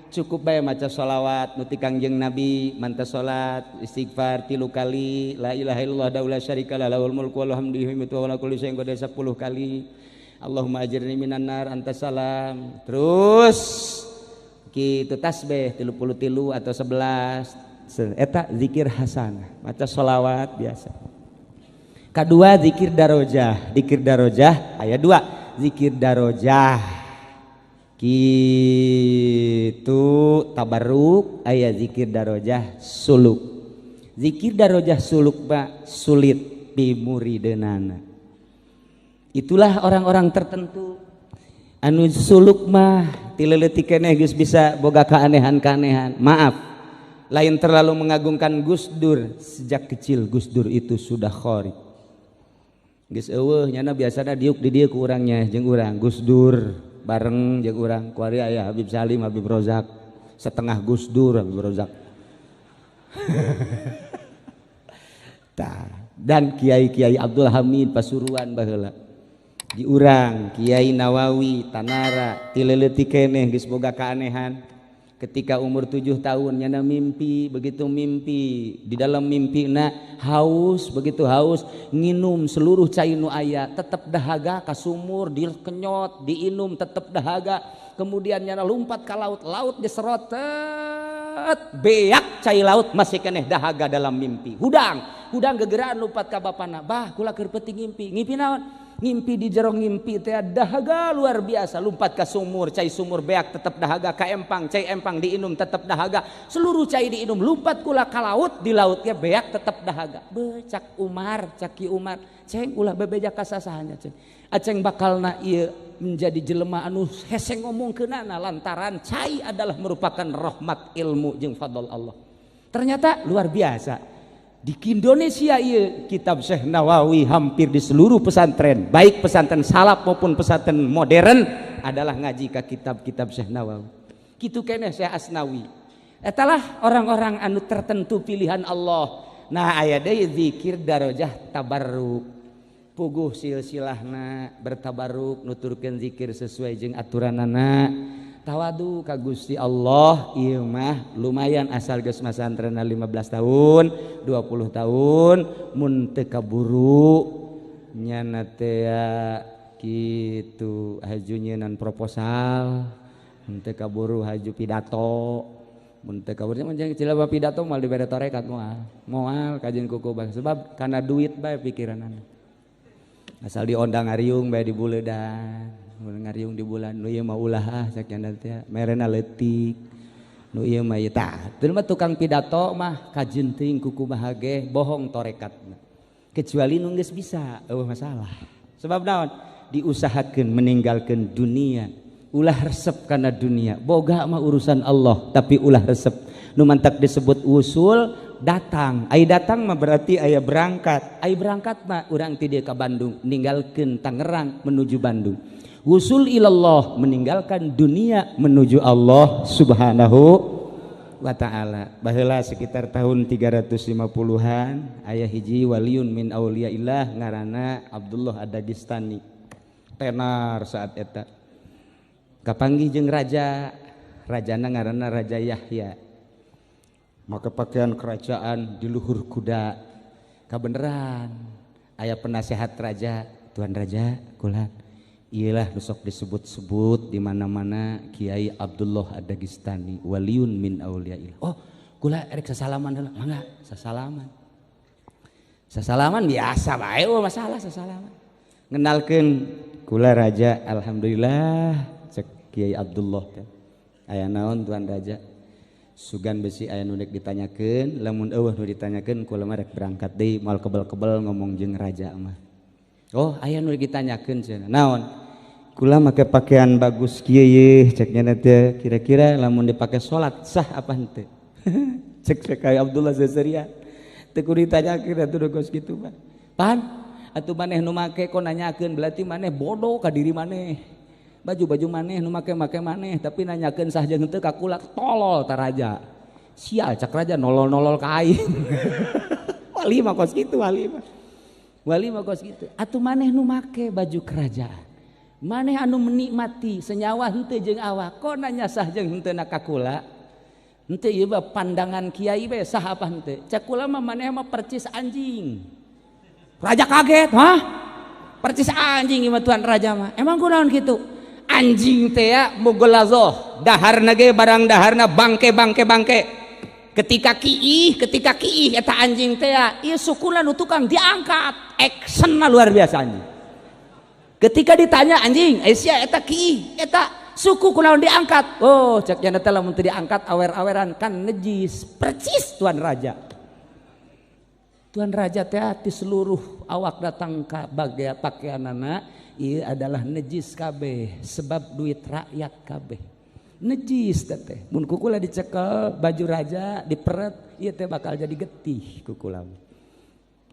cukup bae maca sholawat nu ti Kangjeng Nabi, manta salat istighfar 3 kali, la ilaha illallah la syarika lah lahul mulku wa lahul hamdu wa ala kulli syai'in qadir 10 kali, Allahumma ajirni minan nar anta salam. Terus kitu tasbih 33 atau 11. Eta zikir hasanah, maca sholawat biasa. Kedua zikir darojah, zikir darojah aya 2, zikir darojah kitu tabarruk, aya zikir darojah suluk. Zikir darojah suluk ba sulit pimurideunana. Itulah orang-orang tertentu anu suluk mah ti leutik keneh geus bisa boga keanehan-keanehan. Maaf, lain terlalu mengagungkan Gus Dur, sejak kecil Gus Dur itu sudah khori. Geus eueuh nyana biasana diuk di dieu ku urangnya jeung urang Gus Dur bareng jeung urang kuari aya Habib Salim, Habib Rozak, setengah Gus Dur Habib Rozak. Tah, dan kiai-kiai Abdul Hamid Pasuruan baheula. Di urang Kiai Nawawi Tanara ti leutik keneh geus boga keanehan. Ketika umur 7 tahun nyana mimpi. Begitu mimpi, di dalam mimpi na haus. Begitu haus, nginum seluruh cai nu aya tetap dahaga. Ka sumur dikenyot, diinum, tetap dahaga. Kemudian nyana lompat ke laut, laut diserot, beak cai laut, masih keneh dahaga dalam mimpi. Hudang hudang, gegeraan lompat ka bapana, "Bah, kula keur peuting ngimpi." "Ngimpi naon?" "Ngimpi, di jero ngimpi teh dahaga luar biasa. Lompat ke sumur, cai sumur beak, tetap dahaga. Ka empang, cai empang diinum, tetap dahaga. Seluruh cai diinum. Lompat kula ka laut, di lautnya beak, tetap dahaga." Be, cak Umar, cak Ki Umar, "Ceng, ulah bebeja ka sasahanya, Ceng. Aceng bakalna ieu menjadi jelema anu hese ngomongkeunana lantaran cai adalah merupakan rahmat, ilmu jeung fadl Allah." Ternyata luar biasa di Indonesia iya kitab Syekh Nawawi hampir di seluruh pesantren, baik pesantren salaf maupun pesantren modern, adalah ngaji ke kitab-kitab Syekh Nawawi. Kitu keneh Syekh Asnawi. Etalah orang-orang anu tertentu pilihan Allah. Nah, aya deui zikir darajah tabarruk. Puguh silsilahna bertabaruk, nuturkeun zikir sesuai jeung aturanana, tawadu ka Gusti Allah. Ieu mah lumayan asal geus masantrenna 15 tahun, 20 tahun. Mun teu kaburu nyana teh kitu, haju nyeunan proposal. Mun teu kaburu, haju pidato. Mun teu kaburu mah cilaba pidato moal dibere tarekat, moal moal kajeun kuku bang, sebab karena duit bae pikiranana. Asal diondang ngariung bae di buledan, ngariung di bulan. Nu ieu mah ulah ah, cek nya teh merena leutik. Nu ieu mah ieu tah teu mah tukang pidato mah kajeun teuing kuku bahage bohong torekatna, kecuali nu geus bisa, eueuh masalah. Sebab naon? Diusahakeun meninggalkan dunia, ulah resep karena dunia. Boga mah urusan Allah, tapi ulah resep. Nu mantak disebut usul datang. Ai datang mah berarti aya berangkat. Ai berangkat mah urang ti dieu ka Bandung, ninggalkeun Tangerang menuju Bandung. Wusul ilallah, meninggalkan dunia menuju Allah Subhanahu wa Ta'ala. Baheula sekitar tahun 350-an aya hiji waliun min auliyaillah ngaranna Abdullah Ad-Dagestani. Tenar saat eta. Kapanggih jeung raja, rajana ngaranna Raja Yahya. Maka pakaian kerajaan, di luhur kuda. Kabeneran aya penasehat raja, "Tuan Raja, kula iyalah besok disebut-sebut di mana-mana Kiai Abdullah Ad-Dagestani, waliun min auliyaillah. Oh, kula erek sasalaman heula." "Mangga sasalaman." Sasalaman biasa bae, oh masalah sasalaman. "Ngenalkeun kula raja, alhamdulillah," cek Kiai Abdullah teh. "Aya naon, Tuan Raja?" "Sugan besi aya nu rek ditanyakeun. Lamun eueuh nu ditanyakeun, kula mah rek berangkat deui, moal kebel-kebel ngomong jeung raja mah." "Oh, aya nu rek ditanyakeun," cenah. "Naon?" "Kula make pakaian bagus kieu ye," cek nya teh, "kira-kira lamun dipake salat sah apa henteu?" Cek cek Kiai Abdullah Zezeria, "Teu kudu ditanyakeun atuh kos kitu mah. Pan atuh maneh nu make, kok nanyakeun? Berarti maneh bodoh ka diri maneh. Baju-baju maneh nu make-make maneh, tapi nanyakeun sah jeung henteu ka kula. Tolol ta raja." "Sial," cak raja, "nolol-nolol ka aing." Wali mah kos kitu, wali mah. Wali mah kos kitu. Atuh maneh nu make baju kerajaan, maneh anu menikmati senyawa henteu jeung awak, kok nanya sah jeung henteu na ka kula? Henteu, ieu mah pandangan kiai bae, sah apa henteu. Cek kula mah maneh mah percis anjing." Raja kaget, "Hah? Percis anjing ieu mah tuan raja mah? Emang kunaon kitu?" "Anjing teh ya mugolazoh, daharna ge barang daharna bangke bangke bangke. Ketika kiih, ketika kiih eta anjing teh ya, ieu sukuna nu tukang diangkat, actionna luar biasa anjing. Ketika ditanya anjing, Aisyah eta kiih, eta suku kunaon diangkat? Oh, cek nya teh, lamun teu diangkat awer-aweran kan nejis." Percis tuan raja. Tuan raja teh di seluruh awak datang ka bagai pakaianana ieu adalah nejis kabeh, sebab duit rakyat kabeh nejis teh. Mun kukula dicekel baju raja, diperet ieu teh, bakal jadi getih kukula.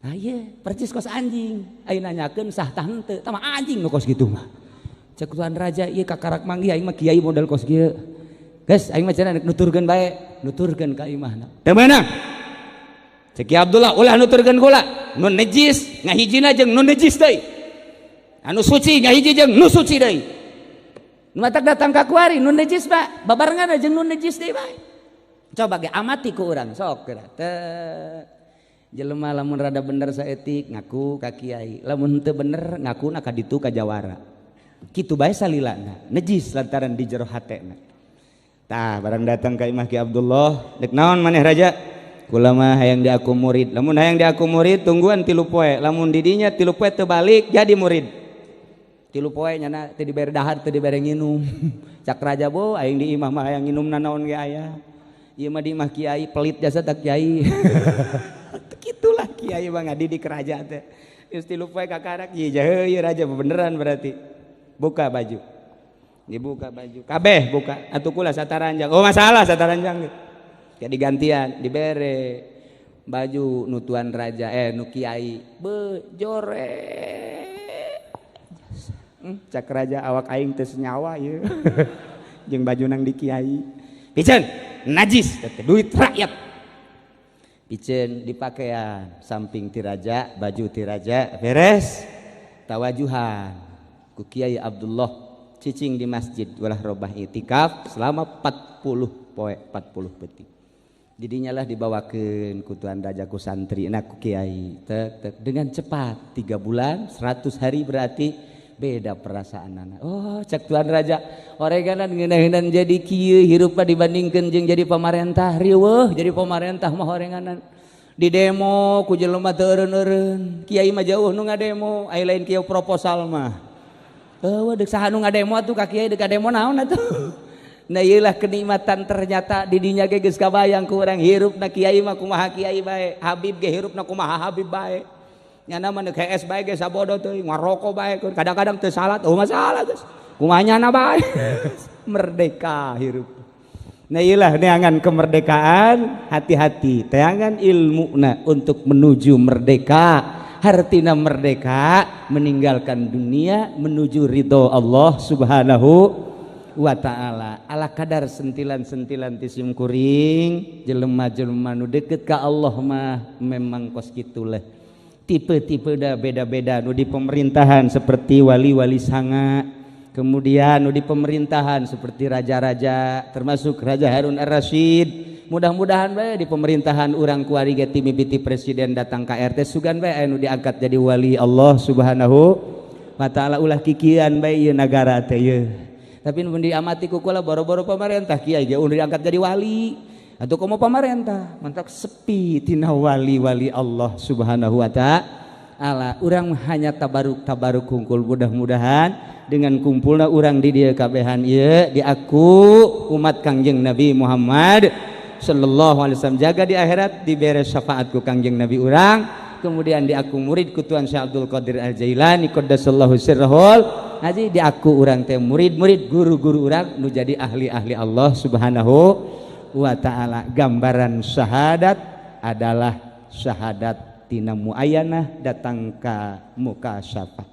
Nah, iya percis kos anjing. Ayo nanyakeun sah tah henteu, tah anjing nu kos kitu mah. Cek tuan raja, "Ieu kakarak manggih aing mah kiai model kos kieu. Geus, aing mah cenah nuturkeun bae, nuturkeun ka imahna." "Teu meunang," cek Ki Abdullah, "ulah nuturkeun kula nu nejis, ngahijina jeung nu nejis deui." Anu suci ngahiji jeung nu suci deui. Nu matak datang ka kuari nu najis Pak, babarengan jeung nu najis deui bae. Coba ge amati ku urang sok geura. Teu jelema lamun rada bener saeutik ngaku ka kiai, lamun teu bener ngakuna ka ditu ka jawara. Kitu bae salilana, najis lantaran di jero hatena. Tah barang datang ka imah Ki Abdullah, dek naon maneh raja? Kula mah hayang diaku murid. Lamun hayang diaku murid tungguan 3 poe. Lamun didinya 3 poe teu balik jadi murid. 3 poe nyana teu dibere dahar teu dibere nginum. Cak raja bo aing di imah mah hayang nginum nanaon ge aya. Ieu mah di imah kiai pelit jasa tak kiai. Kitulah kiai mah ngadidik raja teh. Geus 3 poe kakarak ieu jahe ieu raja beneran berarti. Buka baju. Dibuka baju. Kabeh buka. Atuh kula sataranjang. Oh masalah sataranjang. Kayak digantian, dibere baju nu tuan raja nu kiai. Be jorek. Cak raja awak aing teu senyawa ieu. Jeung baju nang di kiai. Piceun najis teh duit rakyat. Piceun dipakean samping ti raja, baju ti raja, beres. Tawajuhan ku Kiai Abdullah cicing di masjid walah robah itikaf selama 40 poe 40 peuting. Didinya lah dibawakeun ku tuan raja ku santri na ku kiai tek, tek. Dengan cepat 3 bulan 100 hari berarti beda perasaanana. Oh cek tuan raja oreganan ngeunaheunana jadi kieu hirupna dibandingkeun jeung jadi pamarentah riweuh jadi pamarentah mah orenganan di demo ku jelema teu eureun-eureun kiai mah jauh nu ngademo ai lain kieu proposal mah. Eueuh deuk saha nu ngademo atuh ka kiai deuk ngademo naon atuh. Nah ieulah kenikmatan ternyata di dinya ge geus kabayang ku urang hirupna kiai mah kumaha kiai bae, Habib ge hirupna kumaha Habib bae. Nyana mah deuk hees bae ge sabodo teuing, ngaroko bae kadang-kadang teu salat, oh masalah geus. Kumaha nyana bae. Merdeka hirup. Nah ieulah neangan kemerdekaan, hati-hati teangan ilmuna untuk menuju merdeka. Hartina merdeka meninggalkan dunia menuju ridho Allah Subhanahu wa ta'ala. Ala kadar sentilan-sentilan ti simkuring jelema-jelema nu deket ka Allah mah memang kos kitulah. Tipe-tipe dah beda-beda nu di pemerintahan seperti wali-wali sanga, kemudian nu di pemerintahan seperti raja-raja termasuk Raja Harun Ar-Rasyid. Mudah-mudahan bae di pemerintahan urang kuari ge mimiti presiden datang ka RT sugan bae anu diangkat jadi wali Allah Subhanahu wa ta'ala. Ulah kikian bae ieu nagara teh ieu. Tapi mun diamati ku kula boro-boro pamarentah kiai ge ulah diangkat jadi wali atau komo pamarentah mantak sepi tina wali-wali Allah Subhanahu wa ta'ala. Urang hanya tabaruk-tabaruk kungkul, mudah-mudahan dengan kumpulna urang di dieu kabehan ieu diaku umat Kangjeng Nabi Muhammad sallallahu alaihi wasallam, jaga di akhirat dibere syafaat ku Kangjeng Nabi urang, kemudian diaku murid ku Tuan Syekh Abdul Qadir Al-Jailani qaddasallahu sirrahul haji, diaku urang teh murid-murid guru-guru urang nu jadi ahli-ahli Allah Subhanahu wa ta'ala. Gambaran syahadat adalah syahadat tina muayanah datang ka mukasyafah.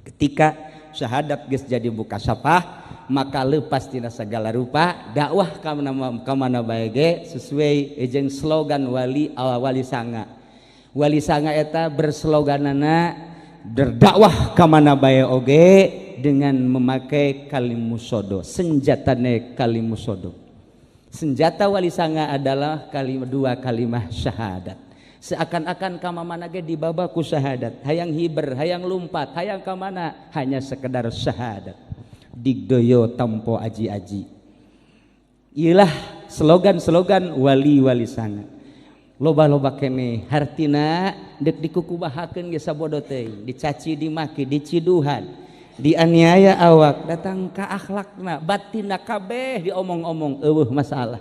Ketika syahadat geus jadi mukasyafah maka lepas tina segala rupa dakwah ka mana bae ge sesuai jeung slogan wali wali sanga. Wali sanga eta bersloganana berdakwah ka mana bae oge dengan memakai kalimusodo, senjatane kalimusodo. Senjata wali sanga adalah dua kalimah syahadat. Seakan-akan ka mana ge dibawa ku syahadat, hayang hiber, hayang lumpat, hayang ka mana hanya sekedar syahadat. Digdoyo tampo aji-aji. Iyalah slogan-slogan wali-wali sanga. Loba-loba kene hartina dek dikukubahakeun ge sabodo teuing, dicaci, dimaki, diciduhan, dianiaya awak, datang ka akhlakna, batinna kabeh diomong-omong eueuh masalah.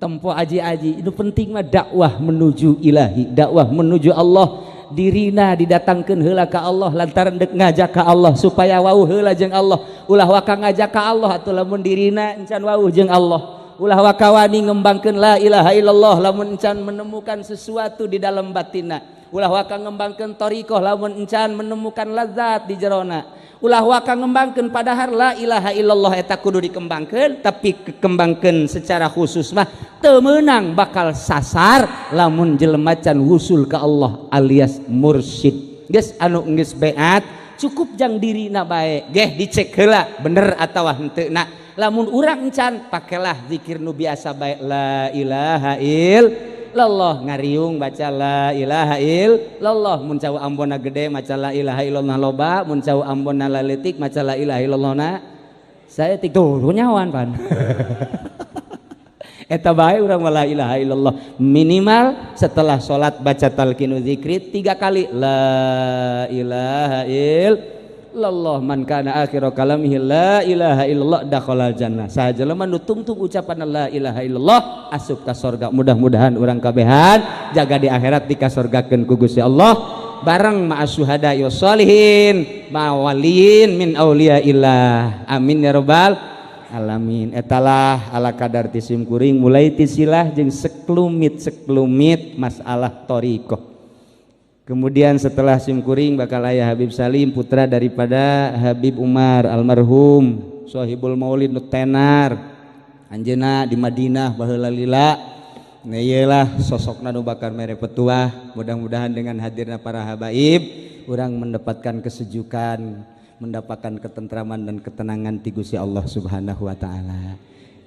Tempo aji-aji itu penting mah dakwah menuju ilahi, dakwah menuju Allah. Dirina didatangkeun heula ka Allah lantaran dek ngajak ka Allah supaya wauh heula jeung Allah. Ulah waka ngajak ka Allah atuh lamun dirina encan wauh jeung Allah. Ulah waka wani ngembangkeun la ilaha illallah lamun encan menemukan sesuatu di dalam batinna. Ulah waka ngembangkeun thariqah lamun encan menemukan lazat di jerona. Ulah waka ngembangkeun padahal la ilaha illallah eta kudu dikembangkeun, tapi kekembangkeun secara khusus mah teu meunang, bakal sasar lamun jelema can wusul ka Allah alias mursyid. Geus anu geus beat Cukup jang dirina bae geh, dicek heula bener atawa henteu na. Lamun urang encan, pakailah zikir nu biasa bae, la ilaha illallah. Ngariung baca la ilaha illallah. Mun cau ambona gede, maca la ilaha illallah loba. Mun cau ambona laletik, maca la ilaha illallah na saya tik tuh nyawan pan. Eta bae urang la ilaha illallah. Minimal setelah salat baca talqinu zikri tiga kali, la ilaha illallah. Man kana akhiru kalamihi la ilaha illallah dakhalal jannah. Saha jelema nu tungtung ucapan la ilaha illallah asup ka sorga. Mudah-mudahan urang kabehan jaga di akhirat dikasorgakeun ku Gusti Allah bareng ma'as syuhada sholihin ma'waliyin min auliyaillah. Amin ya robbal alamin. Etalah ala kadar ti sim kuring, mulai tisilah jeung seklumit seklumit masalah thoriqoh. Kemudian setelah sim kuring bakal ayah Habib Salim, putra daripada Habib Umar almarhum, Sohibul Maulid nu tenar anjeuna di Madinah baheula lila. Nah, iyalah sosokna nu bakal mere petuah. Mudah-mudahan dengan hadirnya para habaib urang mendapatkan kesejukan, mendapatkan ketentraman dan ketenangan ti Gusti Allah Subhanahu wa taala.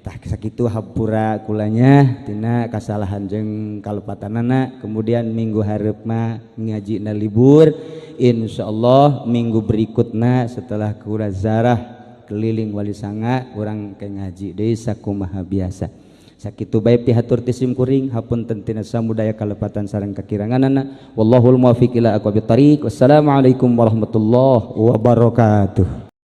Tah, sakitu, hampura kulanya tina kasalahan jeung kalepatanana. Kemudian minggu hareup mah ngajina libur, insyaallah minggu berikutna setelah kura zarah keliling Wali Sanga urang ke ngaji deui sakumaha biasa. Sakitu bae pihatur ti sim kuring, hapunten tina samudaya kalepatan sareng kakiranganana. Wallahul muwaffiq ila aqwamit thariq. Wassalamualaikum warahmatullahi wabarakatuh.